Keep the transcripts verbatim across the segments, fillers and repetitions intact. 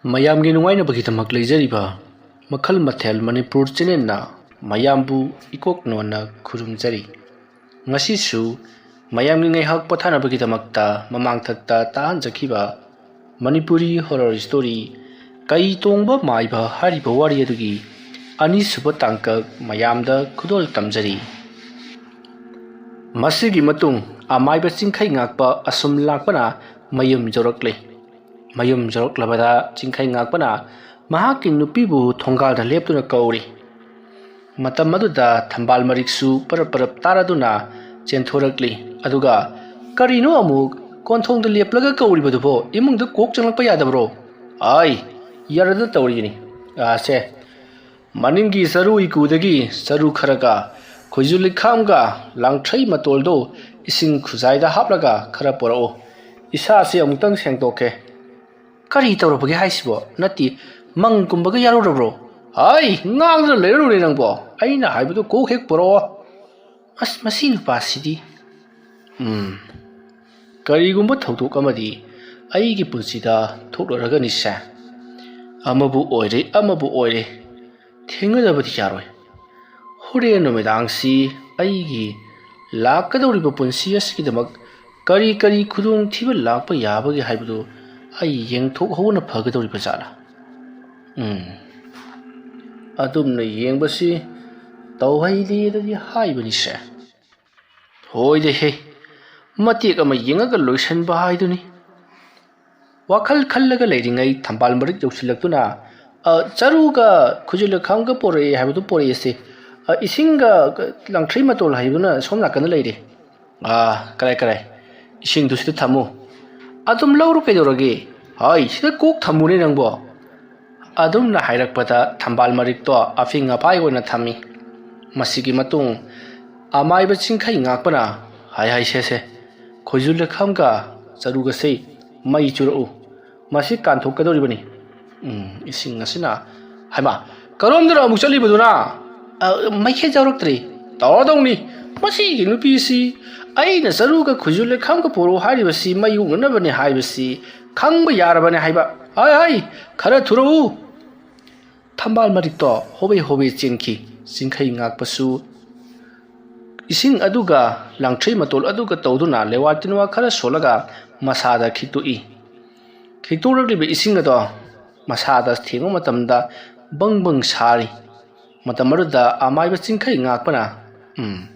ꯃꯌꯥꯝꯒꯤ ꯅꯨꯡꯉꯥꯏꯅꯕꯒꯤꯗꯃꯛ ꯂꯩꯖꯔꯤꯕ ꯃꯈꯜ ꯃꯊꯦꯜ ꯃꯅꯤꯄꯨꯔ ꯆꯦꯅꯦꯜꯅ ꯃꯌꯥꯝꯕꯨ ꯏꯀꯣꯛ ꯅꯣꯟꯅ ꯈꯨꯔꯨꯝꯖꯔꯤ꯫ ꯉꯁꯤꯁꯨ ꯃꯌꯥꯝꯒꯤ ꯉꯥꯏꯍꯥꯛ ꯄꯣꯊꯥꯅꯕꯒꯤꯗꯃꯛꯇ ꯃꯃꯥꯡꯊꯛꯇ ꯇꯥꯍꯟꯖꯈꯤꯕ ꯃꯅꯤꯄꯨꯔꯤ ꯍꯣꯔꯔ ꯁ꯭ꯇꯣꯔꯤ ꯀꯩ ꯇꯣꯡꯕ ꯃꯥꯏꯕ ꯍꯥꯏꯔꯤꯕ ꯋꯥꯔꯤ ꯑꯗꯨꯒꯤ ꯑꯅꯤꯁꯨꯕ ꯇꯥꯡꯀꯛ ꯃꯌꯥꯝꯗ ꯈꯨꯗꯣꯜ ꯇꯝꯖꯔꯤ꯫ ꯃꯁꯤꯒꯤ ꯃꯇꯨꯡ ꯑꯃꯥꯏꯕ ꯆꯤꯡꯈꯩ ꯉꯥꯛꯄ ꯑꯁꯨꯝ ꯂꯥꯛꯄꯅ ꯃꯌꯨꯝ ꯌꯧꯔꯛꯂꯦ꯫ ꯃꯌꯨꯝ ꯌꯧꯔꯛꯂꯕꯗ ꯆꯤꯡꯈꯩ ꯉꯥꯛꯄꯅ ꯃꯍꯥꯛꯀꯤ ꯅꯨꯄꯤꯕꯨ ꯊꯣꯡꯒꯥꯜꯗ ꯂꯦꯞꯇꯨꯅ ꯀꯧꯔꯤ꯫ ꯃꯇꯝ ꯑꯗꯨꯗ ꯊꯝꯕꯥꯜ ꯃꯔꯤꯛꯁꯨ ꯄꯔꯞ ꯄꯔꯞ ꯇꯥꯔꯗꯨꯅ ꯆꯦꯟꯊꯣꯔꯛꯂꯤ꯫ ꯑꯗꯨꯒ, "ꯀꯔꯤꯅꯣ ꯑꯃꯨꯛ ꯀꯣꯟꯊꯣꯡꯗ ꯂꯦꯞꯂꯒ ꯀꯧꯔꯤꯕꯗꯨꯕꯣ? ꯏꯃꯨꯡꯗ ꯀꯣꯛ ꯆꯪꯂꯛꯄ ꯌꯥꯗꯕ꯭ꯔꯣ?" "ꯑꯥꯏ, ꯌꯥꯔꯗ ꯇꯧꯔꯤꯅꯤ꯫ ꯑꯥꯁꯦ, ꯃꯅꯤꯡꯒꯤ ꯆꯔꯨ ꯏꯀꯨꯗꯒꯤ ꯆꯔꯨ ꯈꯔꯒ ꯈꯣꯏꯖꯨ ꯂꯩꯈꯥꯝꯒ ꯂꯥꯡꯊ꯭ꯔꯩ ꯃꯇꯣꯜꯗꯣ ꯏꯁꯤꯡ ꯈꯨꯖꯥꯏꯗ ꯍꯥꯞꯂꯒ ꯈꯔ ꯄꯨꯔꯛꯎ꯫ ꯏꯁꯥꯁꯦ ꯑꯃꯨꯛꯇꯪ ꯁꯦꯡꯗꯣꯛꯀꯦ꯫" "ꯀꯔꯤ ꯇꯧꯔꯕꯒꯦ ꯍꯥꯏꯁꯤꯕꯣ? ꯅꯠꯇꯦ, ꯃꯪꯒꯨꯝꯕꯒ ꯌꯥꯎꯔꯨꯔꯕ꯭ꯔꯣ?" "ꯍꯥꯏ, ꯉꯥꯡꯗꯅ ꯂꯩꯔꯅꯨꯅꯦ ꯅꯪꯕꯣ꯫ ꯑꯩꯅ ꯍꯥꯏꯕꯗꯨ ꯀꯣꯛ ꯍꯦꯛ ꯄꯨꯔꯛꯑꯣ꯫" "ꯑꯁ, ꯃꯁꯤ ꯅꯨꯄꯥꯁꯤꯗꯤ꯫" "ꯎꯝ, ꯀꯔꯤꯒꯨꯝꯕ ꯊꯧꯗꯣꯛ ꯑꯃꯗꯤ ꯑꯩꯒꯤ ꯄꯨꯟꯁꯤꯗ ꯊꯣꯛꯂꯔꯒꯅꯤꯁꯦ꯫ ꯑꯃꯕꯨ ꯑꯣꯏꯔꯦ, ꯑꯃꯕꯨ ꯑꯣꯏꯔꯦ, ꯊꯦꯡꯅꯗꯕꯗꯤ ꯌꯥꯔꯣꯏ꯫ ꯍꯣꯔꯦꯟ ꯅꯨꯃꯤꯗꯥꯡꯁꯤ ꯑꯩꯒꯤ ꯂꯥꯛꯀꯗꯧꯔꯤꯕ ꯄꯨꯟꯁꯤ ꯑꯁꯤꯒꯤꯗꯃꯛ ꯀꯔꯤ ꯀꯔꯤ ꯈꯨꯗꯣꯡꯊꯤꯕ ꯂꯥꯛꯄ ꯌꯥꯕꯒꯦ ꯍꯥꯏꯕꯗꯨ ꯑꯩ ꯌꯦꯡꯊꯣꯛꯍꯧꯕꯅ ꯐꯒꯗꯧꯔꯤꯕ ꯖꯥꯠꯂꯥ? ꯎꯝ, ꯑꯗꯨꯝꯅ ꯌꯦꯡꯕꯁꯤ ꯇꯧꯍꯩꯗꯦꯗꯗꯤ ꯍꯥꯏꯕꯅꯤꯁꯦ꯫" "ꯍꯣꯏꯗꯦꯍꯦ, ꯃꯇꯦꯛ ꯑꯃ ꯌꯦꯡꯉꯒ ꯂꯣꯏꯁꯤꯟꯕ ꯍꯥꯏꯗꯨꯅꯤ꯫" ꯋꯥꯈꯜ ꯈꯜꯂꯒ ꯂꯩꯔꯤꯉꯩ ꯊꯝꯕꯥꯜ ꯃꯔꯤꯛ ꯌꯧꯁꯤꯜꯂꯛꯇꯨꯅ, "ꯑ, ꯆꯔꯨꯒ ꯈꯨꯖꯨ ꯂꯩꯈꯥꯝꯒ ꯄꯣꯔꯛꯑꯦ ꯍꯥꯏꯕꯗꯨ ꯄꯣꯔꯛꯑꯦꯁꯦ꯫ ꯑ, ꯏꯁꯤꯡꯒ, ꯀ-, ꯂꯥꯡꯊ꯭ꯔꯩ ꯃꯇꯣꯜ ꯍꯥꯏꯕꯗꯨꯅ ꯁꯣꯝ ꯅꯥꯀꯟꯗ ꯂꯩꯔꯦ꯫" "ꯑꯥ, ꯀꯔꯥꯏ, ꯀꯔꯥꯏ? ꯏꯁꯤꯡꯗꯨ ꯁꯤꯗ ꯊꯝꯃꯨ꯫" "ꯑꯗꯨꯝ ꯂꯧꯔꯣ ꯀꯩꯗꯧꯔꯒꯦ?" "ꯍꯥꯏ, ꯁꯤꯗ ꯀꯣꯛ ꯊꯝꯃꯨꯅꯦ ꯅꯪꯕꯣ꯫" ꯑꯗꯨꯝꯅ ꯍꯥꯏꯔꯛꯄꯗ ꯊꯝꯕꯥꯜ ꯃꯔꯤꯛꯇꯣ ꯑꯐꯤꯡ ꯑꯐꯥꯏ ꯑꯣꯏꯅ ꯊꯝꯃꯤ꯫ ꯃꯁꯤꯒꯤ ꯃꯇꯨꯡ ꯑꯃꯥꯏꯕ ꯆꯤꯡꯈꯩ ꯉꯥꯛꯄꯅ, "ꯍꯥꯏ, ꯍꯥꯏ, ꯁꯦ, ꯁꯦ, ꯈꯣꯏꯖꯨ ꯂꯩꯈꯥꯝꯒ ꯆꯔꯨꯒꯁꯦ ꯃꯩ ꯆꯨꯔꯛꯎ꯫ ꯃꯁꯤ ꯀꯥꯟꯊꯣꯛꯀꯗꯧꯔꯤꯕꯅꯤ꯫" ꯎꯝ, ꯏꯁꯤꯡ ꯑꯁꯤꯅ, "ꯍꯩꯃꯥ, ꯀꯔꯣꯝꯗꯅꯣ ꯑꯃꯨꯛ ꯆꯠꯂꯤꯕꯗꯨꯅ?" "ꯑ, ꯃꯩꯈꯦꯠ ꯌꯥꯎꯔꯛꯇ꯭ꯔꯦ꯫" "ꯇꯧꯔꯗꯧꯅꯤ꯫ ꯃꯁꯤꯒꯤ ꯅꯨꯄꯤꯁꯤ, ꯑꯩꯅ ꯆꯔꯨꯒ ꯈꯨꯖꯨ ꯂꯩꯈꯥꯝꯒ ꯄꯨꯔꯛꯎ ꯍꯥꯏꯔꯤꯕꯁꯤ ꯃꯩ ꯑꯣꯛꯅꯅꯕꯅꯤ ꯍꯥꯏꯕꯁꯤ ꯈꯪꯕ ꯌꯥꯔꯕꯅꯤ ꯍꯥꯏꯕ꯫ "ꯍꯥꯏ, ꯍꯥꯏ, ꯈꯔ ꯊꯨꯔꯛꯎ!" ꯊꯝꯕꯥꯜ ꯃꯔꯤꯛꯇꯣ ꯍꯣꯕꯦ ꯍꯣꯕꯦ ꯆꯦꯟꯈꯤ꯫ ꯆꯤꯡꯈꯩ ꯉꯥꯛꯄꯁꯨ ꯏꯁꯤꯡ ꯑꯗꯨꯒ ꯂꯥꯡꯊ꯭ꯔꯩ ꯃꯇꯣꯜ ꯑꯗꯨꯒ ꯇꯧꯗꯨꯅ ꯂꯦꯋꯥ ꯇꯤꯟꯋꯥ ꯈꯔ ꯁꯣꯜꯂꯒ ꯃꯁꯥꯗ ꯈꯤꯛꯇꯣꯛꯏ꯫ ꯈꯤꯛꯇꯣꯛꯂꯛꯂꯤꯕ ꯏꯁꯤꯡ ꯑꯗꯣ ꯃꯁꯥꯗ ꯊꯦꯡꯕ ꯃꯇꯝꯗ ꯕꯪ ꯕꯪ ꯁꯥꯔꯤ꯫ ꯃꯇꯝ ꯑꯗꯨꯗ ꯑꯃꯥꯏꯕ ꯆꯤꯡꯈꯩ ꯉꯥꯛꯄꯅ, "ꯎꯝ,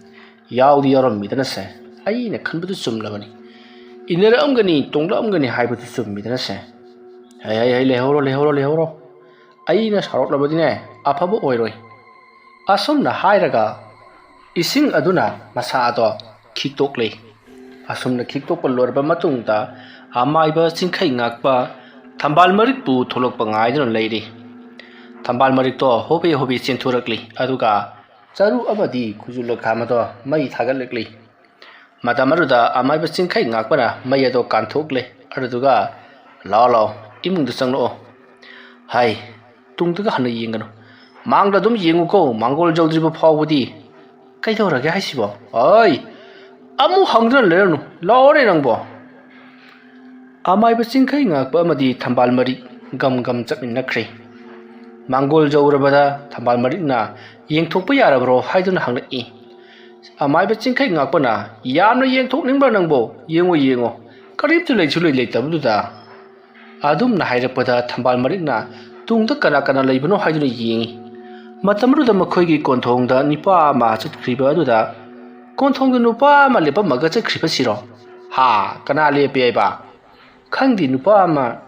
ꯌꯥꯎꯗꯤ ꯌꯥꯎꯔꯝꯃꯤꯗꯅꯁꯦ꯫ ꯑꯩꯅ ꯈꯟꯕꯗꯨ ꯆꯨꯝꯂꯕꯅꯤ꯫ ꯏꯟꯅꯔꯛꯑꯝꯒꯅꯤ, ꯇꯣꯡꯂꯛꯑꯝꯒꯅꯤ ꯍꯥꯏꯕꯗꯨ ꯆꯨꯝꯃꯤꯗꯅꯁꯦ꯫ ꯍꯩ, ꯍꯩ, ꯍꯩ, ꯂꯩꯍꯧꯔꯣ, ꯂꯩꯍꯧꯔꯣ, ꯂꯩꯍꯧꯔꯣ꯫ ꯑꯩꯅ ꯁꯥꯎꯔꯛꯂꯕꯗꯤꯅꯦ, ꯑꯐꯕ ꯑꯣꯏꯔꯣꯏ"꯫ ꯑꯁꯨꯝꯅ ꯍꯥꯏꯔꯒ ꯏꯁꯤꯡ ꯑꯗꯨꯅ ꯃꯁꯥꯗꯣ ꯈꯤꯛꯇꯣꯛꯂꯦ꯫ ꯑꯁꯨꯝꯅ ꯈꯤꯛꯇꯣꯛꯄ ꯂꯣꯏꯔꯕ ꯃꯇꯨꯡꯗ ꯑꯃꯥꯏꯕ ꯆꯤꯡꯈꯩ ꯉꯥꯛꯄ ꯊꯝꯕꯥꯜ ꯃꯔꯤꯛꯄꯨ ꯊꯣꯛꯂꯛꯄ ꯉꯥꯏꯗꯨꯅ ꯂꯩꯔꯤ꯫ ꯊꯝꯕꯥꯜ ꯃꯔꯤꯛꯇꯣ ꯍꯣꯕꯦ ꯍꯣꯕꯦ ꯆꯦꯟꯊꯣꯔꯛꯂꯤ, ꯑꯗꯨꯒ ꯆꯔꯨ ꯑꯃꯗꯤ ꯈꯨꯖꯨ ꯂꯈꯥꯝ ꯑꯗꯣ ꯃꯩ ꯊꯥꯒꯠꯂꯛꯂꯤ꯫ ꯃꯇꯝ ꯑꯗꯨꯗ ꯑꯃꯥꯏꯕ ꯆꯤꯡꯈꯩ ꯉꯥꯛꯄꯅ ꯃꯩ ꯑꯗꯣ ꯀꯥꯟꯊꯣꯛꯂꯦ, ꯑꯗꯨꯗꯨꯒ, "ꯂꯥꯛꯑꯣ, ꯂꯥꯛꯑꯣ, ꯏꯃꯨꯡꯗ ꯆꯪꯂꯛꯑꯣ"꯫ ꯍꯥꯏ, ꯇꯨꯡꯗꯒ ꯍꯟꯅ ꯌꯦꯡꯒꯅꯨ꯫ ꯃꯥꯡꯗ ꯑꯗꯨꯝ ꯌꯦꯡꯉꯨꯀꯣ, ꯃꯥꯡꯒꯣꯜ ꯌꯧꯗ꯭ꯔꯤꯕ ꯐꯥꯎꯕꯗꯤ꯫ "ꯀꯩꯗꯧꯔꯒꯦ ꯍꯥꯏꯁꯤꯕꯣ? ꯑꯩ ꯑꯃꯨꯛ ꯍꯪꯗꯨꯅ ꯂꯩꯔꯅꯨ, ꯂꯥꯛꯑꯣꯅꯦ ꯅꯪꯕꯣ"꯫ ꯑꯃꯥꯏꯕ ꯆꯤꯡꯈꯩ ꯉꯥꯛꯄ ꯑꯃꯗꯤ ꯊꯝꯕꯥꯜ ꯃꯔꯤꯛ ꯒꯝ ꯒꯝ ꯆꯠꯃꯤꯟꯅꯈ꯭ꯔꯦ꯫ ꯃꯥꯡꯒꯣꯜ ꯌꯧꯔꯕꯗ ꯊꯝꯕꯥꯜ ꯃꯔꯤꯛꯅ "ꯌꯦꯡꯊꯣꯛꯄ ꯌꯥꯔꯕ꯭ꯔꯣ?" ꯍꯥꯏꯗꯨꯅ ꯍꯪꯂꯛꯏ꯫ ꯑꯃꯥꯏꯕ ꯆꯤꯡꯈꯩ ꯉꯥꯛꯄꯅ, "ꯌꯥꯝꯅ ꯌꯦꯡꯊꯣꯛꯅꯤꯡꯕ꯭ꯔꯥ ꯅꯪꯕꯣ? ꯌꯦꯡꯉꯣ, ꯌꯦꯡꯉꯣ, ꯀꯔꯤꯝꯇ ꯂꯩꯁꯨ ꯂꯩ ꯂꯩꯇꯕꯗꯨꯗ"꯫ ꯑꯗꯨꯝꯅ ꯍꯥꯏꯔꯛꯄꯗ ꯊꯝꯕꯥꯜ ꯃꯔꯤꯛꯅ ꯇꯨꯡꯗ ꯀꯅꯥ ꯀꯅꯥ ꯂꯩꯕꯅꯣ ꯍꯥꯏꯗꯨꯅ ꯌꯦꯡꯉꯤ꯫ ꯃꯇꯝ ꯑꯗꯨꯗ ꯃꯈꯣꯏꯒꯤ ꯀꯣꯟꯊꯣꯡꯗ ꯅꯨꯄꯥ ꯑꯃ ꯆꯠꯈ꯭ꯔꯤꯕ ꯑꯗꯨꯗ, ꯀꯣꯟꯊꯣꯡꯗ ꯅꯨꯄꯥ ꯑꯃ ꯂꯦꯞꯄꯝꯃꯒ ꯆꯠꯈ꯭ꯔꯤꯕꯁꯤꯔꯣ? "ꯍꯥ, ꯀꯅꯥ ꯂꯦꯞꯄꯦ ꯍꯥꯏꯕ?" "ꯈꯪꯗꯦ, ꯅꯨꯄꯥ ꯑꯃ"꯫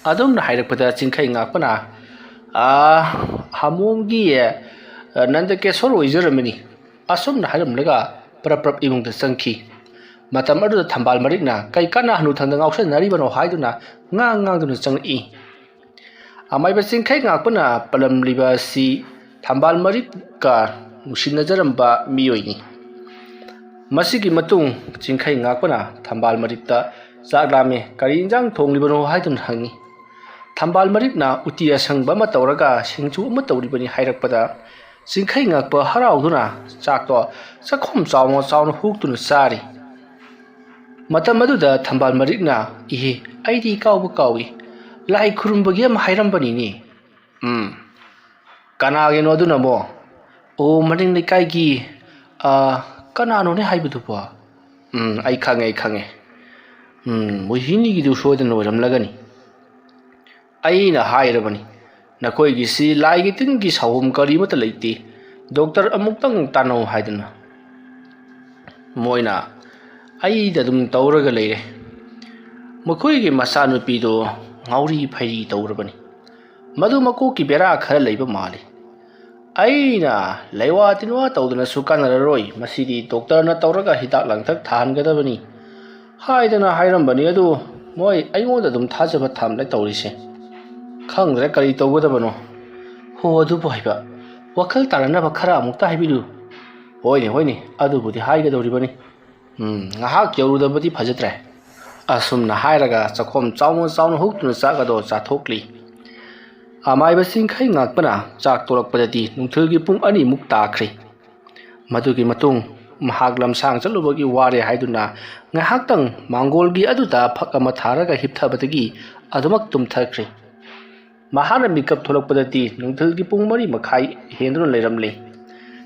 ꯑꯗꯨꯝꯅ ꯍꯥꯏꯔꯛꯄꯗ ꯆꯤꯡꯈꯩ ꯉꯥꯛꯄꯅ, "ꯑꯥ, ꯍꯥꯃꯣꯝꯒꯤ, ꯑ, ꯅꯟꯗꯀꯦꯁꯣꯔ ꯑꯣꯏꯖꯔꯝꯃꯅꯤ"꯫ ꯑꯁꯨꯝꯅ ꯍꯥꯏꯔꯝꯂꯒ ꯄ꯭ꯔꯞ ꯄ꯭ꯔꯞ ꯏꯃꯨꯡꯗ ꯆꯪꯈꯤ꯫ ꯃꯇꯝ ꯑꯗꯨꯗ ꯊꯝꯕꯥꯜ ꯃꯔꯤꯛꯅ ꯀꯩ ꯀꯥꯟꯅ ꯍꯅꯨꯊꯪꯗ ꯉꯥꯎꯁꯟꯅꯔꯤꯕꯅꯣ ꯍꯥꯏꯗꯨꯅ ꯉꯥꯡ ꯉꯥꯡꯗꯨꯅ ꯆꯪꯂꯛꯏ꯫ ꯑꯃꯥꯏꯕ ꯆꯤꯡꯈꯩ ꯉꯥꯛꯄꯅ ꯄꯜꯂꯝꯂꯤꯕ ꯑꯁꯤ ꯊꯝꯕꯥꯜ ꯃꯔꯤꯛꯀ ꯅꯨꯡꯁꯤꯅꯖꯔꯝꯕ ꯃꯤꯑꯣꯏꯅꯤ꯫ ꯃꯁꯤꯒꯤ ꯃꯇꯨꯡ ꯆꯤꯡꯈꯩ ꯉꯥꯛꯄꯅ ꯊꯝꯕꯥꯜ ꯃꯔꯤꯛꯇ, "ꯆꯥꯛ ꯂꯥꯝꯃꯦ, ꯀꯔꯤ ꯏꯟꯖꯥꯡ ꯊꯣꯡꯂꯤꯕꯅꯣ?" ꯍꯥꯏꯗꯨꯅ ꯍꯪꯉꯤ꯫ ꯊꯝꯕꯥꯜ ꯃꯔꯤꯛꯅ ꯎꯇꯤ ꯑꯁꯪꯕ ꯑꯃ ꯇꯧꯔꯒ ꯁꯤꯡꯖꯨ ꯑꯃ ꯇꯧꯔꯤꯕꯅꯤ ꯍꯥꯏꯔꯛꯄꯗ, ꯆꯤꯡꯈꯩ ꯉꯥꯛꯄ ꯍꯔꯥꯎꯗꯨꯅ ꯆꯥꯛꯇꯣ ꯆꯥꯛꯈꯨꯝ ꯆꯥꯎꯅ ꯆꯥꯎꯅ ꯍꯨꯛꯇꯨꯅ ꯆꯥꯔꯤ꯫ ꯃꯇꯝ ꯑꯗꯨꯗ ꯊꯝꯕꯥꯜ ꯃꯔꯤꯛꯅ, "ꯏꯍꯦ, ꯑꯩꯗꯤ ꯏꯀꯥꯎꯕ ꯀꯥꯎꯏ, ꯂꯥꯏ ꯈꯨꯔꯨꯝꯕꯒꯤ ꯑꯃ ꯍꯥꯏꯔꯝꯕꯅꯤꯅꯦ꯫ ꯎꯝ, ꯀꯅꯥꯒꯤꯅꯣ ꯑꯗꯨꯅ ꯑꯃꯨꯛ? ꯑꯣ, ꯃꯅꯤꯡ ꯂꯩꯀꯥꯏꯒꯤ, ꯑ, ꯀꯅꯥꯅꯣꯅꯦ ꯍꯥꯏꯕꯗꯨꯕꯣ? ꯎꯝ, ꯑꯩ ꯈꯪꯉꯦ, ꯑꯩ ꯈꯪꯉꯦ꯫ ꯎꯝ, ꯃꯣꯍꯤꯅꯤꯒꯤꯗꯨ ꯁꯣꯏꯗꯅ ꯑꯣꯏꯔꯝꯂꯒꯅꯤ꯫ ꯑꯩꯅ ꯍꯥꯏꯔꯕꯅꯤ, ꯅꯈꯣꯏꯒꯤꯁꯤ ꯂꯥꯏꯒꯤ ꯇꯤꯟꯒꯤ ꯁꯥꯎꯍꯨꯝ ꯀꯔꯤꯃꯠꯇ ꯂꯩꯇꯦ, ꯗꯣꯛꯇꯔ ꯑꯃꯨꯛꯇꯪ ꯇꯥꯟꯅꯧ ꯍꯥꯏꯗꯅ꯫ ꯃꯣꯏꯅ ꯑꯩꯗ ꯑꯗꯨꯝ ꯇꯧꯔꯒ ꯂꯩꯔꯦ꯫ ꯃꯈꯣꯏꯒꯤ ꯃꯆꯥꯅꯨꯄꯤꯗꯣ ꯉꯥꯎꯔꯤ ꯐꯩꯔꯤ ꯇꯧꯔꯕꯅꯤ꯫ ꯃꯗꯨ ꯃꯀꯣꯛꯀꯤ ꯕꯦꯔꯥ ꯈꯔ ꯂꯩꯕ ꯃꯥꯜꯂꯤ꯫ ꯑꯩꯅ ꯂꯩꯋꯥ ꯇꯤꯟꯋꯥ ꯇꯧꯗꯅꯁꯨ ꯀꯥꯟꯅꯔꯔꯣꯏ, ꯃꯁꯤꯗꯤ ꯗꯣꯛꯇꯔꯅ ꯇꯧꯔꯒ ꯍꯤꯗꯥꯛ ꯂꯥꯡꯊꯛ ꯊꯥꯍꯟꯒꯗꯕꯅꯤ ꯍꯥꯏꯗꯅ ꯍꯥꯏꯔꯝꯕꯅꯤ꯫ ꯑꯗꯨ ꯃꯣꯏ ꯑꯩꯉꯣꯟꯗ ꯑꯗꯨꯝ ꯊꯥꯖꯕ ꯊꯝꯂꯦ ꯇꯧꯔꯤꯁꯦ꯫ ꯈꯪꯗ꯭ꯔꯦ ꯀꯔꯤ ꯇꯧꯒꯗꯕꯅꯣ꯫ ꯍꯣ, ꯑꯗꯨꯕꯨ ꯍꯥꯏꯕ, ꯋꯥꯈꯜ ꯇꯥꯅꯅꯕ ꯈꯔ ꯑꯃꯨꯛꯇ ꯍꯥꯏꯕꯤꯌꯨ꯫ ꯍꯣꯏꯅꯦ, ꯍꯣꯏꯅꯦ, ꯑꯗꯨꯕꯨꯗꯤ ꯍꯥꯏꯒꯗꯧꯔꯤꯕꯅꯤ꯫ ꯎꯝ, ꯉꯥꯏꯍꯥꯛ ꯌꯧꯔꯨꯗꯕꯗꯤ ꯐꯖꯗ꯭ꯔꯦ꯫ ꯑꯁꯨꯝꯅ ꯍꯥꯏꯔꯒ ꯆꯥꯛꯈꯣꯝ ꯆꯥꯎꯅ ꯆꯥꯎꯅ ꯍꯨꯛꯇꯨꯅ ꯆꯥꯛ ꯑꯗꯣ ꯆꯥꯊꯣꯛꯂꯤ꯫ ꯑꯃꯥꯏꯕ ꯆꯤꯡꯈꯩ ꯉꯥꯛꯄꯅ ꯆꯥꯛ ꯇꯣꯛꯂꯛꯄꯗꯗꯤ ꯅꯨꯡꯊꯤꯜꯒꯤ ꯄꯨꯡ ꯑꯅꯤꯃꯨꯛ ꯇꯥꯈ꯭ꯔꯦ꯫ ꯃꯗꯨꯒꯤ ꯃꯇꯨꯡ ꯃꯍꯥꯛ ꯂꯝꯁꯥꯡ ꯆꯠꯂꯨꯕꯒꯤ ꯋꯥꯔꯦ ꯍꯥꯏꯗꯨꯅ ꯉꯥꯏꯍꯥꯛꯇꯪ ꯃꯥꯡꯒꯣꯜꯒꯤ ꯑꯗꯨꯗ ꯐꯛ ꯑꯃ ꯊꯥꯔꯒ ꯍꯤꯞꯊꯕꯗꯒꯤ ꯑꯗꯨꯃꯛ ꯇꯨꯝꯊꯈ꯭ꯔꯦ꯫ ꯃꯍꯥꯛꯅ ꯃꯤꯀꯞ ꯊꯣꯛꯂꯛꯄꯗꯗꯤ ꯅꯨꯡꯊꯤꯜꯒꯤ ꯄꯨꯡ ꯃꯔꯤ ꯃꯈꯥꯏ ꯍꯦꯟꯗꯨꯅ ꯂꯩꯔꯝꯂꯦ꯫